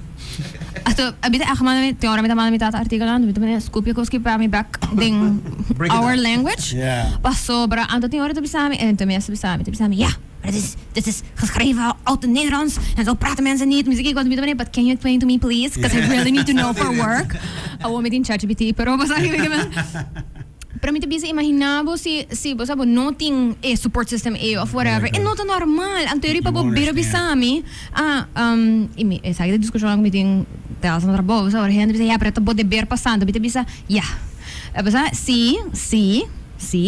Anto mi ta echt manda mi, te ora mi ta manda mi tata artikelnan, mi ta manda scoop e cos ki pa mi bek den Break it our down. language. Pasobra anto tin ora ta bisa mi, en mi ta bisa mi, ta bisa mi, ja, maar dit is geschreven oud Nederlands en zo praten mensen niet. Mi si kiko, mi ta manda, but can you explain to me, please? Because I really need to know for work. Awor mi tin ChatGPT, pero bo sa kiko mi. Pero mi ta bisa imagina bo si bo sa bo no tin e support system e of whatever. E no ta normal. Anto riba bo bira bisa mi, ah, y mi, esaki ta discusion cu mi tin te haci na trabou, sa ora hende bisa, ja, pero ta bo deber pa sa. Anto mi ta bisa, ja. E bisa, si,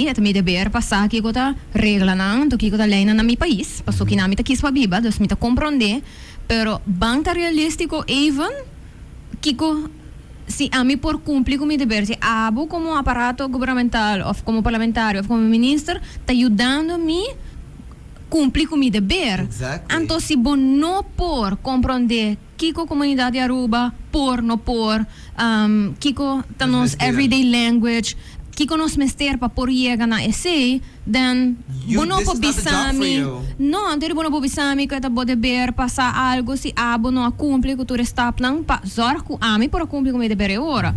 e ta mi deber pa sa kico ta reglanan, anto kico ta leynan na mi pais, pasobra kinan mi ta kies pa biba, dus mi ta comprende, pero ban ta realistico even, kico si ami por cumpli cu mi deber, si abo como aparato gubernamental of como parlamentario of como minister ta yudando mi cumpli cu mi deber. Anto si bo no por comprende kico comunidad di Aruba por, no por, kico ta nos mester. Everyday language, kico nos mester pa por yega na esey, then bo no this por is not the job for bisa mi. You. No, anto bo no por bisa mi cu ta bo deber pa sa algo si abo no a cumpli cu tur e stapnan pa zorg cu ami por a cumpli cu mi deber e ora.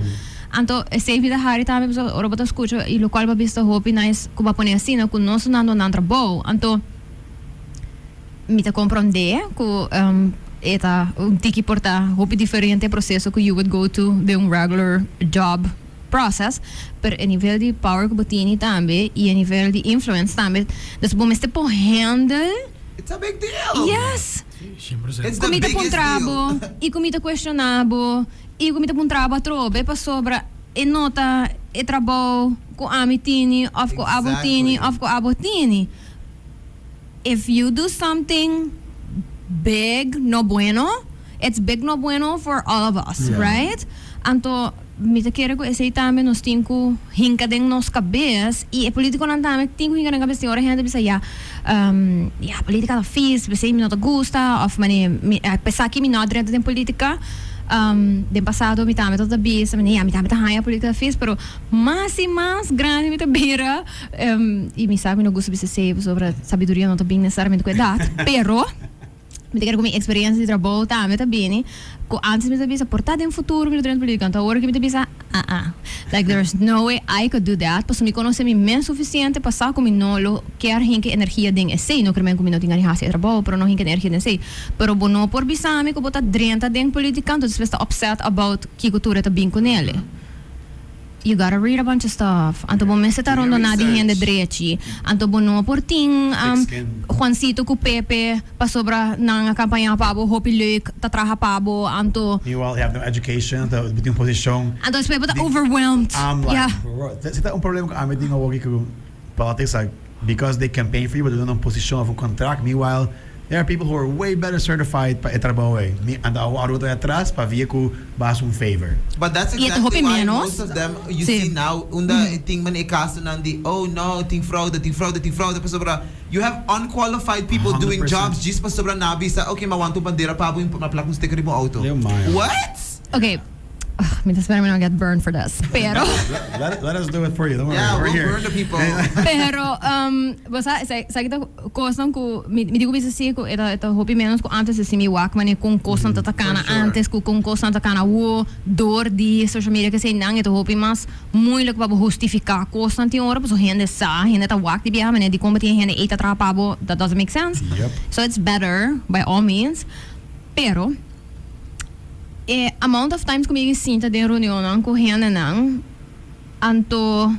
Anto esey mi ta hari tambe pasobra ora bo ta scucha y locual bo a bisa hopi nice cu bo a pone asina cu nos ta dando nan trabou. Anto mi ta comprende cu e ta un tiki por ta hopi diferente proceso cu you would go to den un regular job process, pero e nivel di power cu bo tini tambe y e nivel di influence tambe, dus bo mester por handle. It's a big deal. Yes. 100%. It's the Cu mi ta biggest puntra bo deal. y cu mi ta cuestiona bo y cu mi ta puntra bo atrobe pasobra e no ta e trabou cu ami tini of cu abo tini of cu abo tini. If you do something big no bueno, it's big no bueno for all of us, right? Anto mi ta kere cu esey tambe nos tin cu hinca den nos cabes y e politiconan tambe tin cu hinca den cabes. Tin ora hende bisa, "Ja, ja, politica ta vies, pesey mi no ta gusta," of mane mi pesa ki mi no a drenta den politica. Den pasado mi tambe tabata bisa mane, ja, mi tambe ta haya politica ta vies, pero mas y mas grandi mi ta bira, y mi sa mi no gusta bisa esey pasobra sabiduria no ta bin necesariamente cu edad, pero mi ta kere cu mi experiencia di trabou tambe ta bini cu antes mi ta bisa por ta den futuro mi lo drenta politica, anto awor aki mi ta bisa, ah ah, like there's no way I could do that, pasobra mi conoce mi mes suficiente pa sa cu mi no lo kier hinca energia den esey. No kermen cu mi no tin gana di haci e trabou, pero no hinca energia den esey. Pero bo no por bisa mi cu bo ta drenta den politica anto despues ta upset about kico tur e ta bin cu nele. You gotta read a bunch of stuff. Anto bo mester ta Do your rondona di hende research. drechi. Anto bo no por tin Thick skin. Juancito cu Pepe pasobra nan a campaña pa bo, hopi leuk ta traha pa bo. Anto Meanwhile, you have no education, ta tin un posicion. Anto despues bo ta overwhelmed. I'm like, bro, esey ta un problema cu ami tin awor cu politics, like, because they campaign for you, but they don't un posicion of un contract. Meanwhile, there are people who are way better certified pa e trabou ey. Mi anda awor Aruba ta atras pa via cu bas un favor. But that's Y e ta exactly hopi why menos. Most of them you see now unda tin man e casonan di, "Oh no, tin fraude, tin fraude, tin fraude," pasobra you have unqualified people doing 100%. Jobs just pasobra nan a bisa, "Okay, m'a wanta un bandera pa bo y m'a plak un sticker riba un auto." Dios mío. What? Okay. Ugh, mi ta spera mi no get burned for this. Pero, Let us do it for you. Don't worry. Yeah, We're we'll here. burn the people. Pero, bo sa ki ta cosnan cu mi di cu bisa si cu e ta hopi menos cu antes si mi wak mane con cosnan ta cana For sure. antes cu con cosnan ta cana awo door di social media que nan e ta hopi mas moeilijk pa bo justifica cosnan tin ora paso hende sa, hende ta wak di biaha mane di como tin hende ei ta traha pa bo, that doesn't make sense. So it's better by all means. Pero e amount of times cu mi sinta den reunionnan cu hendenan, anto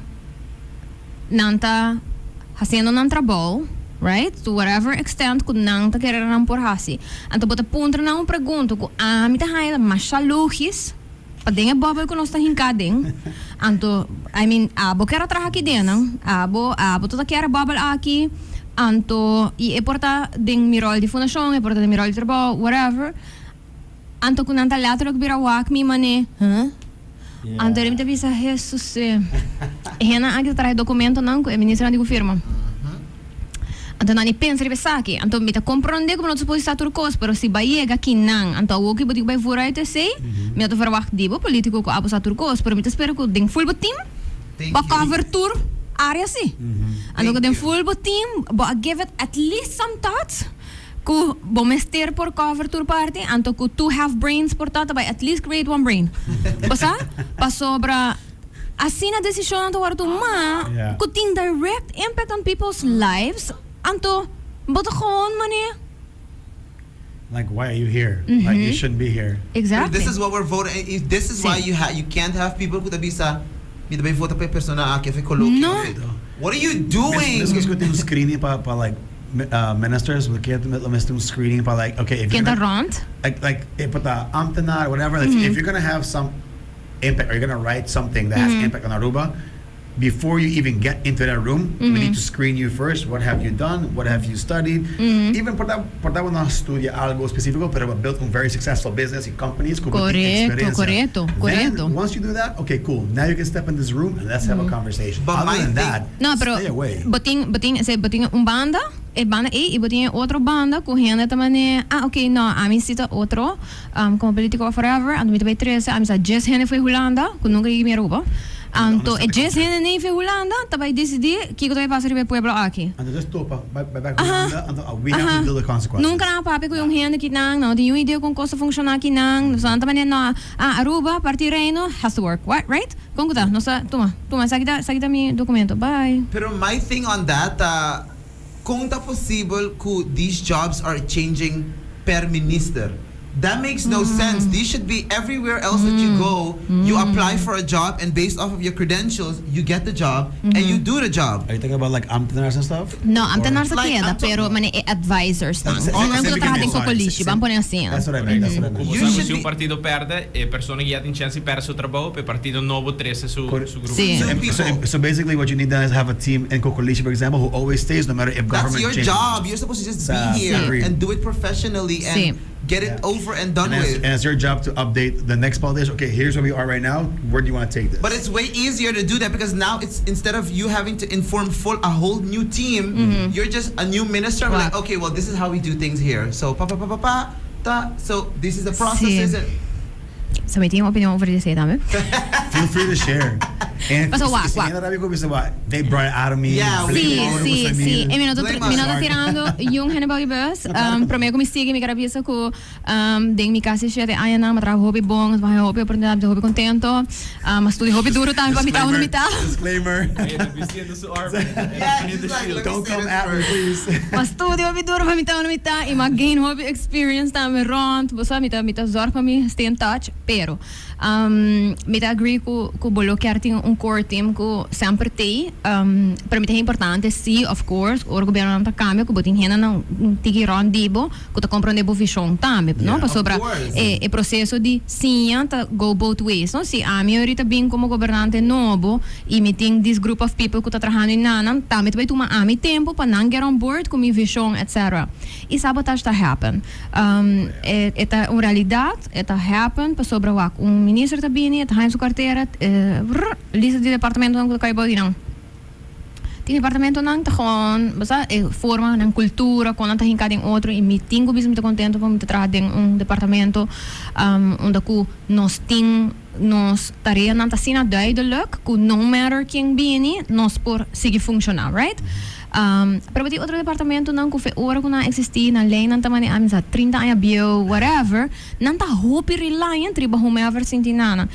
nan ta haciendo nan trabou. Right? To whatever extent ku nan ta kere nan por hasi. Anto bo ta puntra nan un pregunta ku ami ta haña masha logis pa den e bubble ku nos ta hinká den. Anto, I mean, abo kier a traha aki den nan, abo, abo ta kier e bubble aki, anto, i e por ta den mi ròl di fundashon, e por ta den mi ròl di trabou, whatever. Anto ku nan ta letterlijk bira wak mi man'e, huh? Anto mi ta bisa, Hesus, e hendenan aki ta traha e dokumentonan ku e ministernan di ku firma. Anto nan ni pensa riba esaki. Anto mi ta komprondé ku bo no ta suposi sa tur kos, pero si bai yega kinan, anto awor ku bo tin ku bai vooruit esei, mi no ta verwagt di bo polítiko ku abo sa tur kos, pero mi ta spera ku den ful bo team, bo a cover tur área si. Anto ku den ful bo team, bo a give it at least some thoughts. Ku bo mester por cover tur parti, anto ku two half brains por ta ta bai at least create one brain. Bo sa? Pasobra asina decisionnan ta wòrdu tumá ku tin direct impact on people's lives, anto bo ta gewoon manera. Like why are you here? Like you shouldn't be here. Exactly. This is what we're voting, this is why you ha you can't have people ku ta bisa mi ta bai vota pa e persona aki of e kolo aki of e. What are you doing? Meskos ku tin un screening pa pa like ministers, lo ke lo mester un screening pa like okay if Ken you're ta gonna rond? like like e por ta ambtenaar whatever like if you're gonna have some impact or you're gonna write something that has impact on Aruba before you even get into that room we need to screen you first what have you done what have you studied even por ta por ta bo no a studia algo specifico pero bo a build un very successful business y companies cu bo tin Corecto, experiencia corecto, then corecto. once you do that okay cool now you can step in this room and let's have a conversation But other my than thing that No, pero Stay away. bo tin, bo tin, se bo tin un banda, e banda ei, i bo tin e otro banda ku hende ta manera, ah, oké, no, ami si ta otro, komo politiko of whatever, anto mi ta bai trese, ami sa djes hende fo'i Hulanda, ku nunka yega mi Aruba. Anto e djes hende nei fo'i Hulanda ta bai disidí kiko ta bai pasa riba e pueblo aki. Anto djes topa, bai bai bek Aha, Hulanda, anto we have aha. to deal the consequences. Nunka nan a papia ku un hende kinan, nan no tin niun idea kon kos ta funshoná kinan, so nan ta manera, no, ah, Aruba, parti Reino, has to work, right? Kon ku ta? Nos ta, tuma, tuma, esaki ta, esaki ta mi documento. Bye. Pero my thing on that ta kon ta posibel ku these jobs are changing per minister? That makes no sense. These should be everywhere else that you go, you apply for a job and based off of your credentials you get the job and you do the job. Are you talking about like ambtenaars and stuff? No, ambtenaars ta Like, keda, I'm talk- pero mane e advisors nan. Same- Nan ku ta same traha den sorry, kokolishi, same- ban pone asina. That's what I meant, that's what I meant. Como You sabe, should si un be- partido perde, e persona que ya tin chance perde su trabou, e partido nobo trece su, su grupo. Sí. So, so, so basically what you need then is have a team in Kokolishi, for example, who always stays no matter if That's government your changes. job. You're supposed to just Sa- be here Agreed. and do it professionally and Sí. get it over and done And it's, with. and it's your job to update the next politician. Okay, here's where we are right now. Where do you want to take this? But it's way easier to do that because now it's instead of you having to inform full a whole new team, you're just a new minister. We're like, Wow. okay, well, this is how we do things here. So pa pa pa pa pa ta. So this is the processes. Sí. And So mi tin un opinion over esei tambe. Feel free to share. And Paso wak, si wak. hende rabia ku bisa wak, they brought it out of me. Yeah, Blame Sí, it on sí, me. sí. E mi no ta, Blame mi no ta us. tirando yung hende bou di bus. Promé ku mi sigui mi kere bisa ku den mi kasi shete añanan mi a traha hopi bon, mi a haña hopi oportunidat, mi ta hopi kontento. Mi a studia hopi duro tambe pa mitá unda mi ta. Disclaimer. Ey, ta bistiendo su arma. Yeah, she's like, let me Don't say come this at me, first. please. Mi a studia hopi duro pa mitá unda mi ta i mi a gain hopi experience tambe rond. Bo sa mi ta mi ta zorg pa mi stay in touch, pero mi ta agree ku ku bo lo kier tin un core team ku semper t'ei. Pero mi ta importante si of course ora gobiernonan ta cambia ku bo tin hendenan tiki rond di bo ku ta comprende bo vision tambe, no? Yeah. Pasobra Of course. e e proceso di siña ta go both ways, no? Si ami ahorita bin como gobernante nobo y mi tin this group of people cu ta trahando y nanan tambe ta bay tuma ami tempo pa nan get on board cu mi vision etc. Y sabotage ta happen. E e ta un realidad, e ta happen pasobra wak un minister ta bini e ta haña su cartera e rrr lista di departamentonan cu ta cay bao di nan. Tin departamentonan ta gewoon, bo sa, e forma nan cultura, con nan ta hinca den otro y mi tin cu bisa mi ta contento pa mi ta traha den un departamento unda cu nos tin nos tareanan ta asina duidelijk cu no matter ken bini nos por sigui funciona, right? Pero bo tin otro departamentonan cu fe ora cu nan a existi, nan leynan ta manera, mi sa, 30 aña bieu, whatever, nan ta hopi reliant riba whomever sinti nan.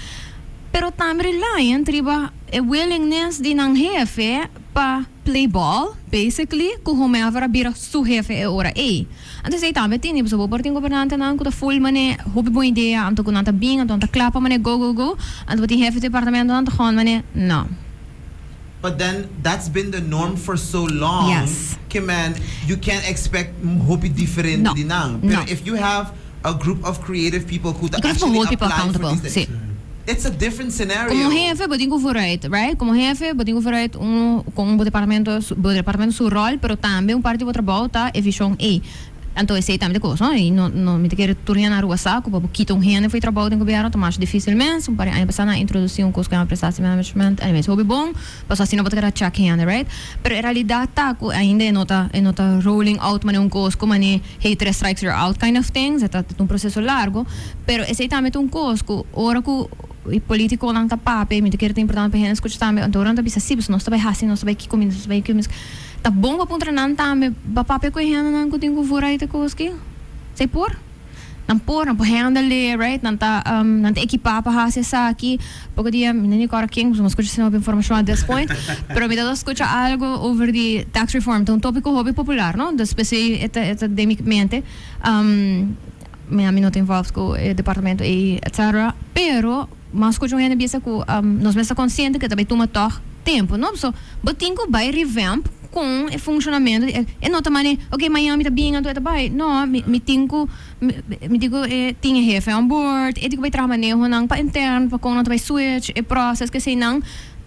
Pero tambe reliant riba e willingness di nan hefe pa play ball, basically, ku whomever a bira su hefe e ora ei. Anto esei tambe tin, pasobra bo por tin gobernantenan ku ta full manera hopi bon idea, anto ku nan ta bin, anto nan ta kla pa manera go, go, go, anto bo tin hefe di departamentonan ta gewoon manera no. But then that's been the norm for so long. Cu man, you can't expect hopi diferente No. di nan. Pero No. if you have a group of creative people who You can actually hold people apply for accountable, these things, si. it's a different scenario. Como hefe, bo tin cu vooruit, right? Como hefe, bo tin cu vooruit un, cu un departamento su rol, pero tambe un parti di bo trabou ta e vision ey. Anto esey tambe ta cos, no? Y no, no, mi ta kere tur hende na Aruba sa cu pa bo kita un hende for di trabou den gobierno ta mas dificil mes. Un par di aña pasa nan a introduci un cos cu yama prestatiemanagement. Anyways, hopi bon, pasobra asina bo ta keda check hende, right? Pero e realidad ta cu ainda e no ta rolling out manera un cos cu mane "Hey, tres strikes, you're out" kind of things. E ta un proceso largo. Pero esey tambe ta un cos cu ora cu e politiconan ta papia, mi ta kere ta importante pa hende scucha tambe, anto ora nan ta bisa si, nos ta bay haci, nos ta bay kico, nos ta bay kico, ta bon pa puntra nan tambe, pa papia cu e hendenan cu tin cu vooruit e cos ki. Zij por? Nan por handle, right? Nan ta equipa pa haci esaki. Poco dia, mi no ta corda ken, mi scucha asina informacion at this point, pero mi ta scucha algo over di tax reform, un topico hopi popular, no? Dus pesey e ta den mi mente. Mi no ta involved cu e departamento y etc. Pero m'a scucha un hende bisa cu nos mester ta consciente cu tambe tuma toch tempo, no? So, bo tin cu bay revamp cu e funcionamento e no ta mane, ok, mañan mi ta bin, anto e ta bay. No, mi digo, tin hefe on board, e tin cu bay traha maneho nan pa interno, pa con nan bay switch, e process cu esey nan.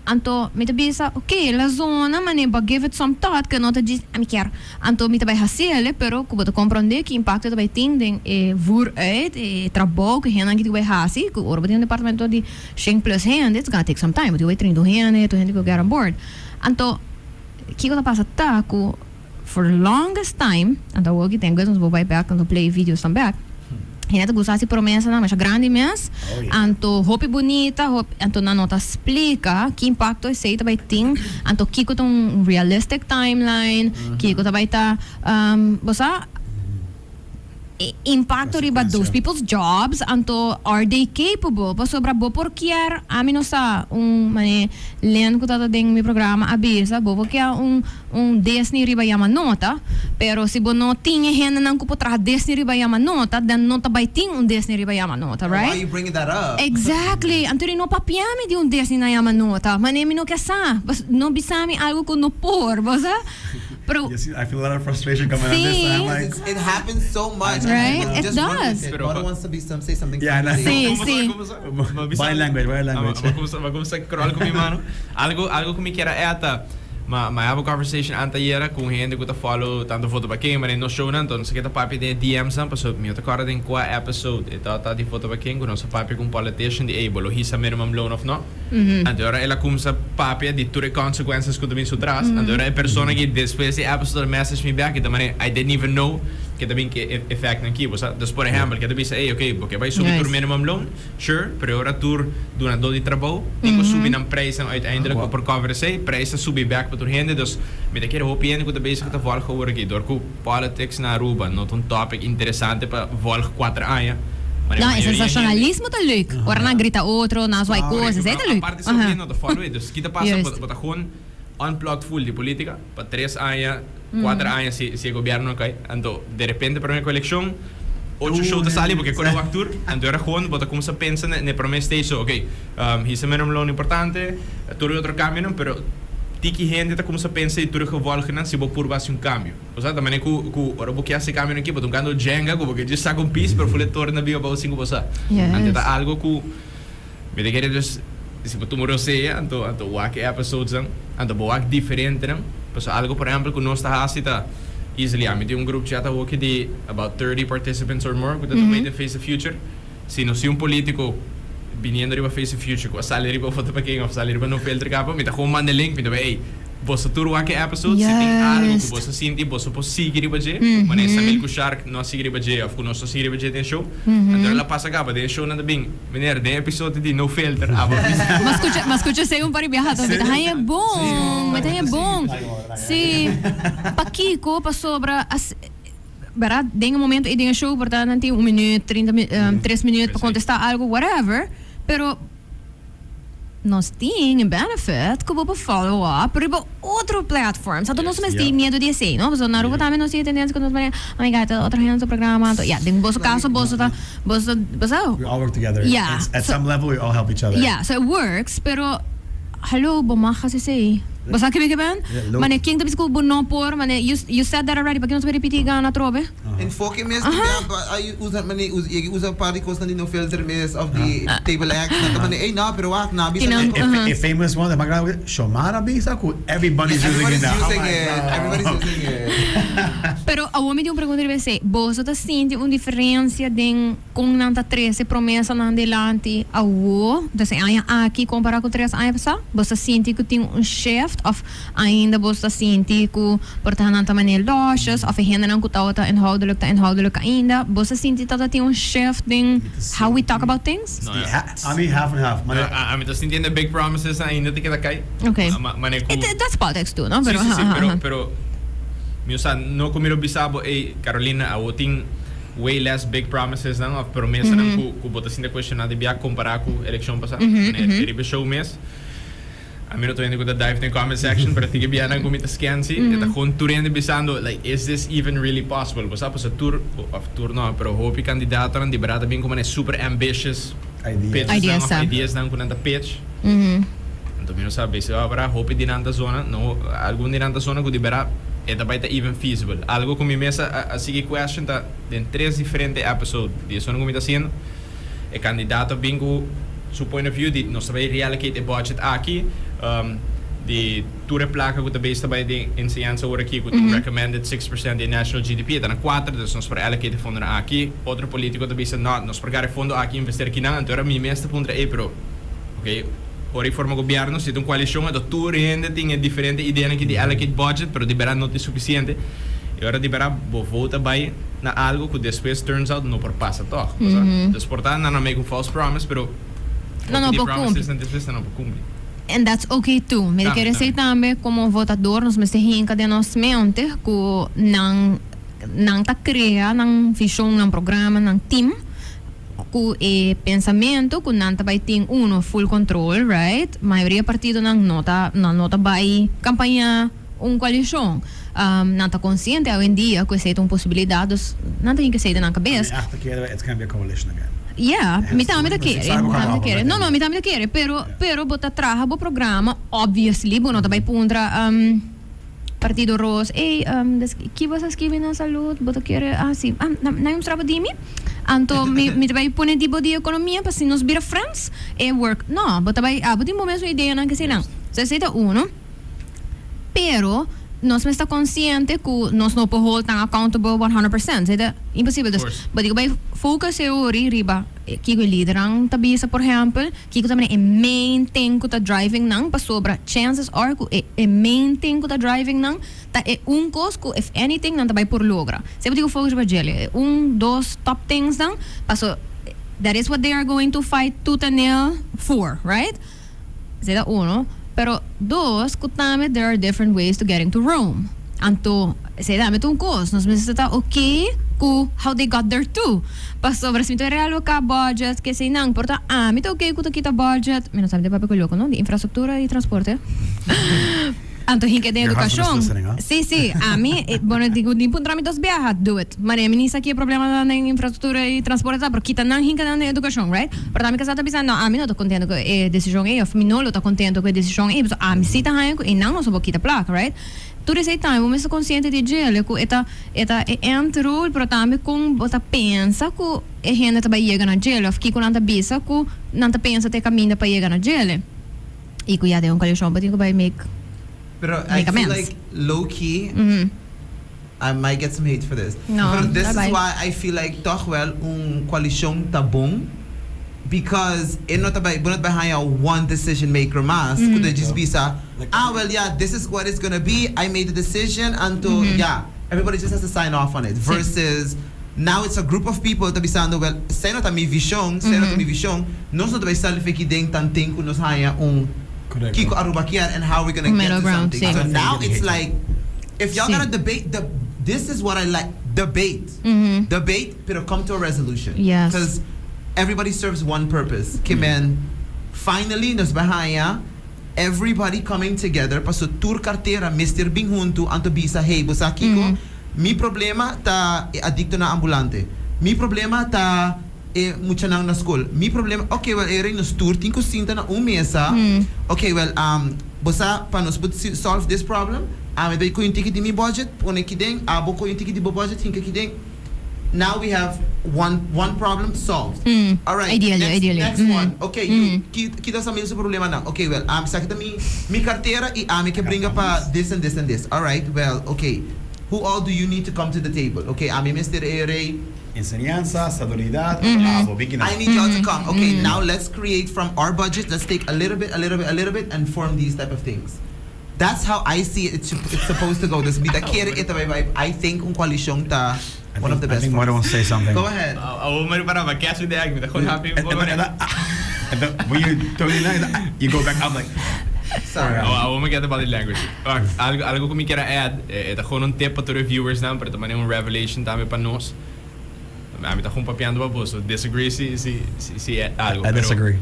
Anto, mi ta bisa, ok, la zona, mane, but give it some thought, cu no ta djis, "Ami kier." Anto, mi ta bay haci'e, pero cu bo ta comprende cu impacto ta bay tin den e vooruit, e trabou cu hende cu bay haci, cu ora bo tin un departamento di 100 plus hende, it's gonna take some time, bo bay train hende, tur hende cu get on board. Anto, kico ta pasa ta cu for the longest time, anto awor cu tin nos bay back anto play videos dan back. Hende ta gusta haci promesa nan, masha grandi mes. Anto hopi bunita, hopi, anto nan no ta splica ki impacto esey ta bay tin, anto kico ta un realistic timeline, kico ta bay ta, bo sa, impacto riba those people's jobs, anto are they capable? Pasobra bo por kier, ami no sa, un mane len cu tata den mi programa a bisa, bo por kier un Disney riba Jamanota, pero si bo no tin hende nan cu por traha Disney riba Jamanota, then no ta bay tin un Disney riba Jamanota, Why are right? you bringing that up? Exactly. Anto no papiami di un Disney na Jamanota. Ma mi no kier sa. No bisami algo cu no por, bo sa? Pero You see, I feel a lot of frustration coming on this. See? I'm like, It happens so much. And Right? people It just run does. with it. Mother wants to say something. Yeah, I know. Si, Como si. Como Body language, body language. M'a crawl cu mi man. Algo cu mi kier add, m'a have a conversation antayera cu hende cu ta follow tanto Voto Pa Ken, mas no show nan, anto cu ta papia den DMs nan, paso mi ta corda den cua episode, e ta di Voto Pa Ken, cu nos a papia cu un politician di, "Hey, bo lo hisa minimum loan of no?" Anto ora el a cuminsa papia di tur e consequences cu ta bin su tras. Anto ora e persona cu despues di episode message me back, e ta mane, "I didn't even know cu tambe cu effect nan aki." Dus por ehempel, cu ta bisa, "Hey, okay, bo bay subi tur minimum loan, sure, pero ora tur dunado di trabou, tin cu subi nan prijs uiteindelijk por cover esey, prijs a subi back pa tur hende." Dus mi ta kere hopi hende cu ta bezig ta volg over aki. Door cu politics na Aruba no ta un topic interesante pa volg 4 aña. Maar No, mayoria sensacionalismo ta leuk. Ora nan grita otro, nan zwaai cos, esey ta leuk. Aparte so no ta follow it. Dus kico ta pasa, bo ta gewoon unplugged full di politica pa 3 aña, 4 aña si e gobierno cay. Anto, de repente pa e eleccion, otro show ta sali porque core wak tur. Anto ora gewoon bo ta cuminsa pensa na prome stage, so, okay, hisa minimum loan importante, tur otro cambio no, pero tiki hende ta cuminsa pensa y tur gevolgen si bo por haci un cambio. Osea, tambe cu ora bo kier haci cambio aki, bo ta hungando Jenga, cu bo kier saca un piece, pero full e torna biba pa cinco bo sa. Anto ta algo cu mi ta kere dus si bo tuma rosea, anto wak episodes nan, anto bo wak diferente nan. Paso algo, por ehempel, cu nos ta haci ta easily, ami tin un group chat aki di about 30 participants or more cu ta mm Face the Future. Si nos tin un politico biniendo riba Face the Future, cu a sali riba Voto Pa Ken of sali riba No Filter caba, mi ta gewoon manda link, mi ta bay, "Hey, bo tur wak episode, si tin algo cu bo sinti, bo por sigui riba dje," mm Samil cu Shark no a sigui riba dje, of cu nos a sigui riba dje den show. Anto el a pasa caba, den show nan ta bin, "Meneer, den episode di No Filter, abo M'a scucha esey un par di biaha, mi ta haña bon, mi ta haña bon. Si, pakico pasobra as, verdad, den un momento y den un show, por nan tin 1 minuut, 30, 3 minuut pa contesta algo, whatever, pero nos tin un benefit cu bo por follow up riba otro platforms. Anto nos mes tin miedo di esey, no? So na Aruba tambe nos tin tendencia cu nos manera, "Oh my God, otro hende su programa." Anto, ja, den boso caso boso ta We all work together. Yeah. At some level, we all help each other. Yeah, so it works, pero hallo, bo mag esey. Bo sa kico ben? Yeah, Mane ken ta bisa cu bo no por, mane you said that already, pakico no ta repeti gana atrobe? Enfoke mes di tempo ay usa mane usa usa par di cosnan di No Filter mes of di Table X nan ta mane ey no pero wak nan a bisa Tinan- nan E famous one, the background, Shomara bisa cu everybody's using it Everybody's now. using it. Everybody's using it. Pero awor mi tin un pregunta riba esey. Boso ta sinti un diferencia den con nan ta trece promesanan dilanti awo, dus e aña aki compara cu 3 aña pasa? Boso ta sinti cu tin un shift of ainda boso ta sinti cu por ta nan ta manera losjes of e hendenan cu tabata inhoudelijk ta inhoudelijk ainda? Boso ta sinti dat tin un shift den how we talk about things? No, ja. I mean, half and half. Maar Ami ta sintiendo big promises ainda ta keda cay. Mane cu That's politics too, no? Pero, Si, pero mi usa no cu mi lo bisa bo, ey, Carolina, awo tin way less big promises nan of promesa nan cu bo ta sinti cuestiona di bia compara cu eleccion pasa. Mm -hmm. Show mes. Ami no ta hende cu ta dive den comment section, pero tiki bia nan cu mi ta scan si. Mm -hmm. Gewoon tur hende bisando, like, is this even really possible? Bo sa, pues tur, of tur no, pero hopi candidato nan di berdad bin como super ambitious Ideas. Pitches Ideas, nan of sa. Ideas nan cu nan ta pitch. Anto mi no sabi si ora hopi di nan ta zona, no, algun di nan ta zona cu di berdad e ta bay ta even feasible. Algo cu mi mes a sigui question ta den tres diferente episode di esona cu mi ta haciendo. E candidato bin cu su point of view di nos ta bay reallocate e budget aki, di tur e placa cu ta bezig ta bay den enseñansa ora aki cu tin recommended 6% di national GDP, e ta na 4, dus nos por allocate e fondo na aki. Otro politico ta bisa, no, nos por gara e fondo aki investeer aki nan. Anto ora mi mes ta puntra, ey, pero ok, ora y forma gobierno, si ta un coalicion, anto tur hende tin e diferente ideanan aki di allocate budget, pero di berdad no ta suficiente. Y ora di berdad bo vota bay na algo cu despues turns out no por pasa toch. Mm -hmm. Dus por ta nan no make un false promise, pero No, no di por promises cumpli. Nan despues nan no por cumpli. And that's okay too. Mi Tambe, kier tambe. Tambe como votador nos mester hinca den nos mente cu nan ta crea nan vision, nan programa, nan team cu e pensamento cu nan ta bay tin uno full control, right? Mayoria partido nan no ta bay campaña un coalicion. Nan ta consciente hoy en dia cu esey ta un posibilidad, dus nan tin cu esey den nan cabes. Echt kere, it's gonna be a coalition again. Yeah, mi tambe ta kere, Sabe mi tambe ta como kere. No, mi tambe ta kere, pero bo ta traha bo programa, obviously, bo no ta bay puntra Partido Ros, "Hey, dus kico bo ta skirbi na salud, bo ta kere, ah, si, ah, na un strapa di mi? Anto mi ta bay pone tipo di economia pa si nos bira friends, e work." No, bo ta bay, ah, bo tin bo mes idea nan que sei nan. So esey ta uno. Pero nos mester ta consciente cu nos no por hold nan accountable 100%. Esey ta imposibel. Dus, Course. but digo bay focus e ori riba kico e lidernan ta bisa, por ehempel, kico tambe e main thing cu ta driving nan, pasobra chances are cu e main thing cu ta driving nan ta e un cos cu if anything nan ta bay por logra. Semper digo focus riba djele. Un, dos top things nan, paso that is what they are going to fight tooth and nail for, right? Esey ta uno. Pero dos, cu tambe there are different ways to getting to Rome. Anto, esey tambe un cos. Nos mester ta okay cu how they got there too. Pasobra si mi ta realoca budget, que sei nan, por ta ami ta okay cu ta kita budget. Mi no sabi di papia cu loco, no? Di infrastructura y transporte. Anto hinca den Your husband is educacion. listening, huh? Si. Ami, bueno, digo, ni puntra mi dos biaha, do it. Maar mi ni sa ki e problema den infrastructura y transporte ta, pero kita nan hinca nan den educacion, right? Pero ami casa ta pensando, no, ami no ta contento cu e decision ey, of mi no lo ta contento cu e decision ey, so ami si ta haya cu e nan no so kita placa, right? Tur esey tambe, bo mester consciente di djele, cu e ta e end rule, pero tambe con bo ta pensa cu e hende ta bay yega na djele, of kico nan ta bisa cu nan ta pensa ta e caminda pa yega na djele. Y cu ya den un coalicion, bo tin cu bay make Pero I make feel amends. like low key, I might get some hate for this. No, But this is bye-bye. why I feel like toch wel un coalicion ta bon. Because e no ta bay, bo no ta bay one decision maker mas. Could just bisa, "Ah, well, yeah, this is what it's gonna be. I made the decision," and to, yeah, everybody just has to sign off on it. Versus now it's a group of people ta bisando, "Well, esey no ta mi vision, esey no ta mi vision. Nos no ta bay sali fe aki den tanten cu nos haya un Correct. kico Aruba kier and how we're gonna get Middle to ground, something." si. So I think now you're it's getting like, if y'all Si. gonna debate, the this is what I like. Debate. Debate, pero come to a resolution. Because everybody serves one purpose. Ke men, finally, nos bay haya, everybody coming together, paso tur cartera, mester bin hunto, anto bisa, "Hey, bo sa kico, mi problema ta e adicto na ambulante. Mi problema ta e muchanan na school. Mi problema, okay, well, ey nos tur tin cu sinta na un mesa. Okay, well, um, Bo sa, pa nos por solve this problem, ami bay coy un tiki di mi budget, pone aki den, abo coy un tiki di bo budget, hinca aki den. Now we have one problem solved. Alright, Ideally, next, ideally. next one. Okay, you, ki, ki ta Samil su problema nan? Okay, well, esaki ta mi cartera y ami ke bringa pa this and this and this. Alright, well, okay. Who all do you need to come to the table? Okay, ami mester e rey. Enseñansa, salubridad, abo, biggie. I need y'all to come. Okay, now let's create from our budget. Let's take a little bit, a little bit, a little bit, and form these type of things. That's how I see it. It's supposed to go. Dus mi ta kere e ta bay. I think un coalition ta one of the I best think Moro forms. wants to say something. Go ahead. Oh, maar para ba catch the egg, gewoon happy. And when you totally you go back up like Sorry. Oh, I want get the body language. Algo cu mi kier add, ta gewoon un tip pa tur viewers nan, pero tambe un revelation tambe pa nos. Ami ta gewoon papiando pa bo, so disagree si algo. I disagree.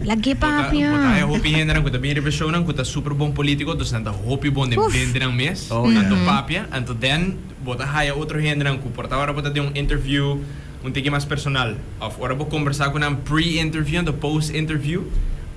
Lagi Bota papia. Hopi hende nan ku ta bin riba show nan ku ta super bon politico, dus nan ta hopi bon den Uf. bende nan mes. Oh, yeah. Anto papia, anto den bo ta haya otro hende nan ku por ta ora bo ta den un interview un tiki mas personal. Of ora bo conversa ku nan pre-interview anto post-interview,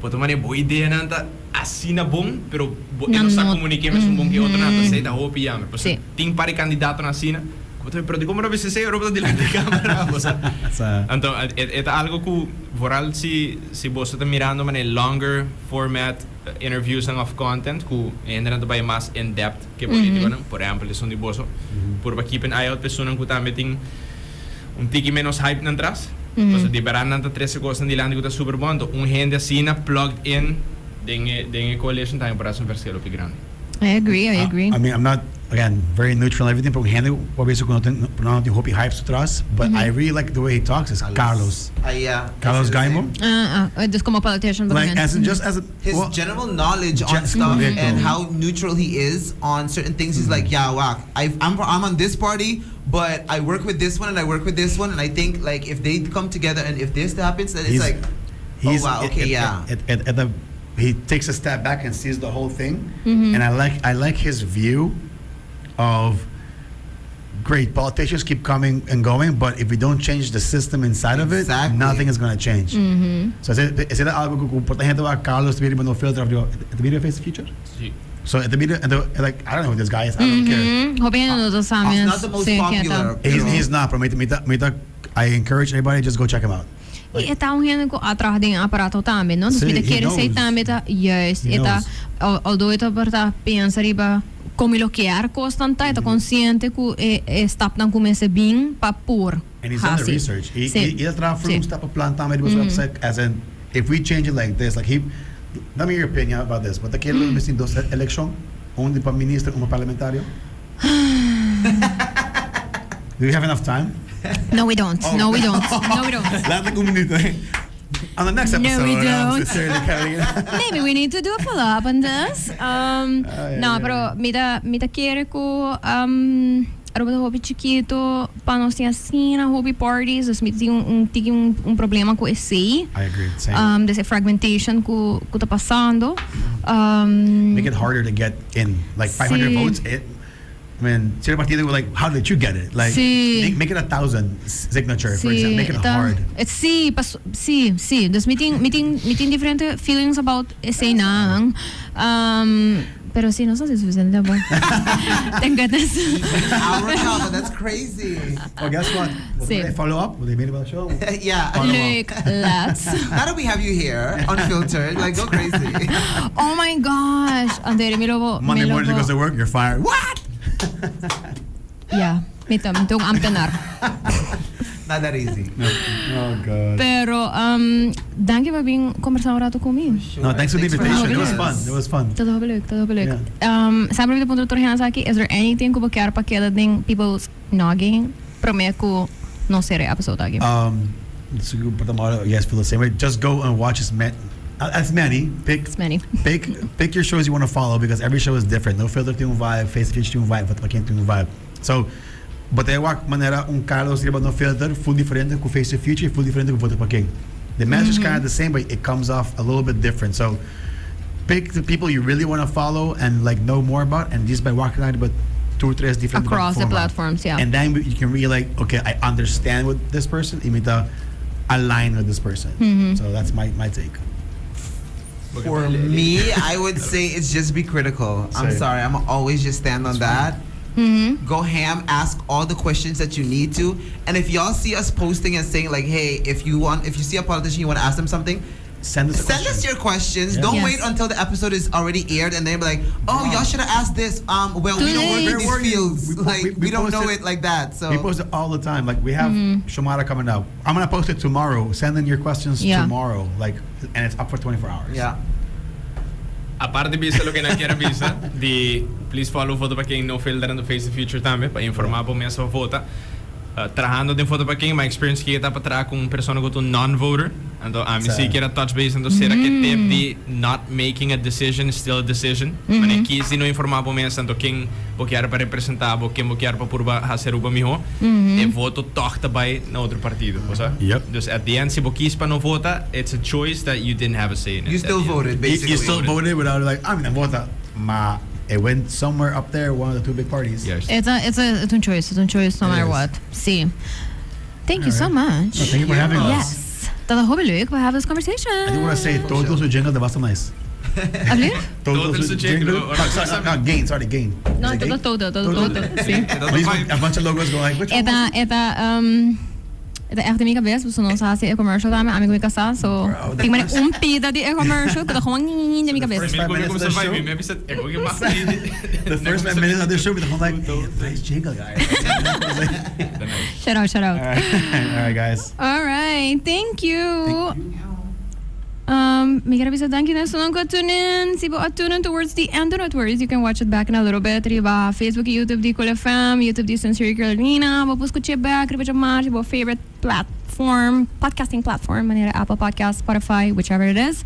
bo ta mane bo idea nan ta asina bon, pero bo Nan no sa no- comunica mes un bon que otro nan, ta ta hopi jammer. Pues Si. Tin par di candidato nan asina, ku bo ta, pero di como no bisa sei ora bo ta dilanti di camera, bo sa. Sa. Anto, e ta algo ku vooral si bo ta mirando mane longer format interviews and of content ku hende nan ta bay mas in depth ke politico nan. Por ehempel, esun di boso. Por pa keep an eye out persona ku tambe tin un tiki menos hype nan tras. Mm Di berdad nan ta trece cos nan dilanti ku ta super bon. Anto, un hende asina plugged in den e coalition tambe por haci un verschil hopi grandi. I agree, I agree. I mean, I'm not, again, very neutral and everything, but hende ku basically no tin hopi hype atras, but I really like the way he talks is Carlos. Yeah. Carlos I say the Gaimo. same. Ah, dus como politician. Like as in just as a His well, general knowledge on stuff correcto. And how neutral he is on certain things. He's like, "Yeah, wow, I'm on this party, but I work with this one and I work with this one, and I think, like, if they come together and if this happens, then it's like, oh wow, okay, yeah." He takes a step back and sees the whole thing, and I like his view of, great politicians keep coming and going, but if we don't change the system inside of it, nothing is going to change. So esey ta algo cu por ehempel Carlos ta No Filter, ta mira Face the Future. Si. So at the media, and the, like, I don't know who this guy is. I don't care. Hopi no ta sabi. He's not the most popular. He's not, but mi ta, I encourage everybody, just go check him out. E ta un hende cu a traha den aparato tambe, no? Dus mi ta kere esey tambe ta juist. E ta, although e ta por ta pensa riba con lo kier cos nan ta, e ta consciente cu e stap nan cuminsa bin pa por. And he's done the research. He, he traha for un stap plan tambe mm website, as in, if we change it like this, like he, let me hear your opinion about this. But kier mm. dos election, un di pa minister, un pa parlamentario. Do we have enough time? No, we don't. Oh. No, we don't. No, we don't. Laat ik un minuut. On the next episode. No, we don't. Maybe we need to do a follow-up on this. No, pero mi ta kere cu Aruba ta hopi chikito pa nos tin asina hopi parties, dus mi tin un problema cu esey. I agree. Same. This fragmentation cu ta pasando. Make it harder to get in. Like 500 votes. I mean, cierto partido, like, how did you get it? Like, Si. make it 1,000 signature, for example. Make it hard. Si. Dus mi tin diferente feelings about esey nan. Pero si, no ta suficiente. Bon. Thank goodness. Hour now, but that's crazy. Well, guess what? We'll Si. follow up with the mail show. Yeah. Follow up. Leuk, let's. Now that we have you here, unfiltered, like, go crazy. Oh my gosh. Andere, mi lo Monday mi lo morning, she goes to work, you're fired. What? Ja, mi ta un ambtenaar. Not that easy. Oh, God. Pero, dank je pa bin combersa un rato cu mi. No, thanks for the Thanks for invitation. It was having fun. us. It was fun. Ta hopi leuk, ta hopi leuk. Semper mi ta puntra tur hende aki, is there anything cu bo kier pa keda den people's noggin? Prome cu nos cera e episode aki. So you put them all, you guys feel the same way. Just go and watch as many. Pick As many. pick your shows you want to follow because every show is different. No Filter tin un vibe, Face the Future tin un vibe, Vota Pa Ken tin un vibe. So, but e manera un Carlos riba No Filter, full diferente cu Face the Future, full diferente cu Vota Pa Ken. The message is kind of the same, but it comes off a little bit different. So, pick the people you really want to follow and, like, know more about, and just by walking out about two or three different Across the format. Platforms, yeah. And then you can really, like, okay, I understand what this person, y mi ta align with this person. So that's my take. For me, I would say it's just be critical. I'm Same. sorry, I'm always just stand on that. Go ham, ask all the questions that you need to. And if y'all see us posting and saying like, hey, if you want, if you see a politician, you want to ask them something, Send us a send us question. your questions. Yeah. Don't Yes. wait until the episode is already aired and then be like, oh, y'all should have asked this. Well, we Too don't work late. in Where these were you? fields. We po- like, we, we don't know posted- it like that. So We post it all the time. Like we have Shomara coming up. I'm gonna post it tomorrow. Send in your questions tomorrow. Like, and it's up for 24 hours. Aparte bisa loke nan kier bisa, di please follow Vota Pa Ken, No Filter and the Face the Future tambe, pa informa bo mes pa vota. Trahando den Vota Pa Ken, mi experience cu ta pa traha cu un persona cu ta un non-voter. Anto, ami si kier touch base, anto sera cu tip di not making a decision is still a decision. Mm -hmm. Si no informa bo mes, anto ken bo kier pa representa bo, ken bo kier pa purba haci Aruba miho, e voto toch ta bay na otro partido, o Dus at the end, si bo kies pa no vota, it's a choice that you didn't have a say in it. You At still the end. voted, basically. You still voted without like I'm gonna vota. Ma, it went somewhere up there, one of the two big parties. Yes. It's a choice. It's a choice no It matter is. what. Si. Thank you so All much. Well, thank you for having us. Yes. Dat is hopi leuk. We have this conversation. I do want to say Total su jingle, dat was nice. Alsjeblieft? Total su jingle. No, sorry, no, Gain, sorry, Gain. No, Is it total, Gain? total, total, total. Si. These a bunch of logos go like, which one? E ta, e ta, e ta echt in mi cabes, so nos a haci e commercial tambe, ami cu mi casa, so Bro, the tin first- un pida di e commercial, cu ta gewoon in mi the cabes. first 5 minutes of the show. The first 5 minutes of the show, we the whole like, hey, nice jingle, guys. Shout out, shout out. All right, all right, guys. All right, thank you. Mi kier bisa danki na esunnan cu tune in. Si bo a tune in towards the end, do not worry. You can watch it back in a little bit. Riba Facebook, YouTube di Cool FM, YouTube di Sincerely Carolina. Bo por scucha back, riba djamars, bo favorite platform, podcasting platform, manera Apple Podcast, Spotify, whichever it is.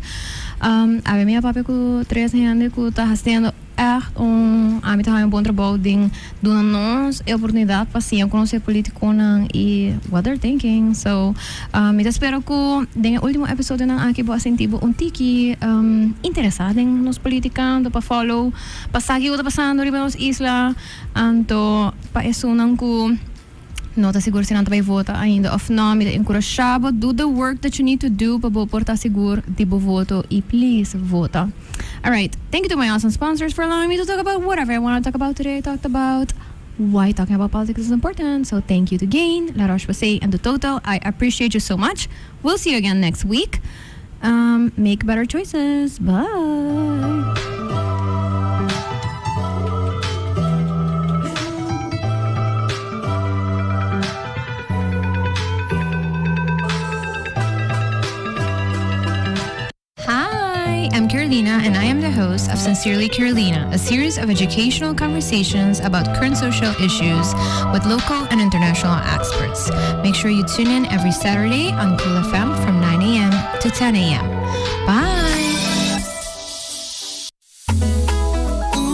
Awe mi a papia cu tres hende cu ta haciendo echt un, ami ta un bon trabou den duna nos e oportunidad pa siña conoce politiconan y what they're thinking. So, mi ta spera cu den e ultimo episodionan aki bo a sinti bo un tiki interesa den nos politica, anto pa follow, pa sa kico ta pasando riba nos isla, anto pa esunnan cu no ta sigur si nan ta bay vota ainda of no, mi ta encurasha bo, do the work that you need to do pa bo por ta sigur di bo voto y please vota. All right, thank you to my awesome sponsors for allowing me to talk about whatever I want to talk about today. I talked about why talking about politics is important. So thank you to Gain, La Roche-Posay, and the Total. I appreciate you so much. We'll see you again next week. Make better choices. Bye. Hi, I'm Carolina, and I am the host of Sincerely Carolina, a series of educational conversations about current social issues with local and international experts. Make sure you tune in every Saturday on Cool FM from 9 a.m. to 10 a.m.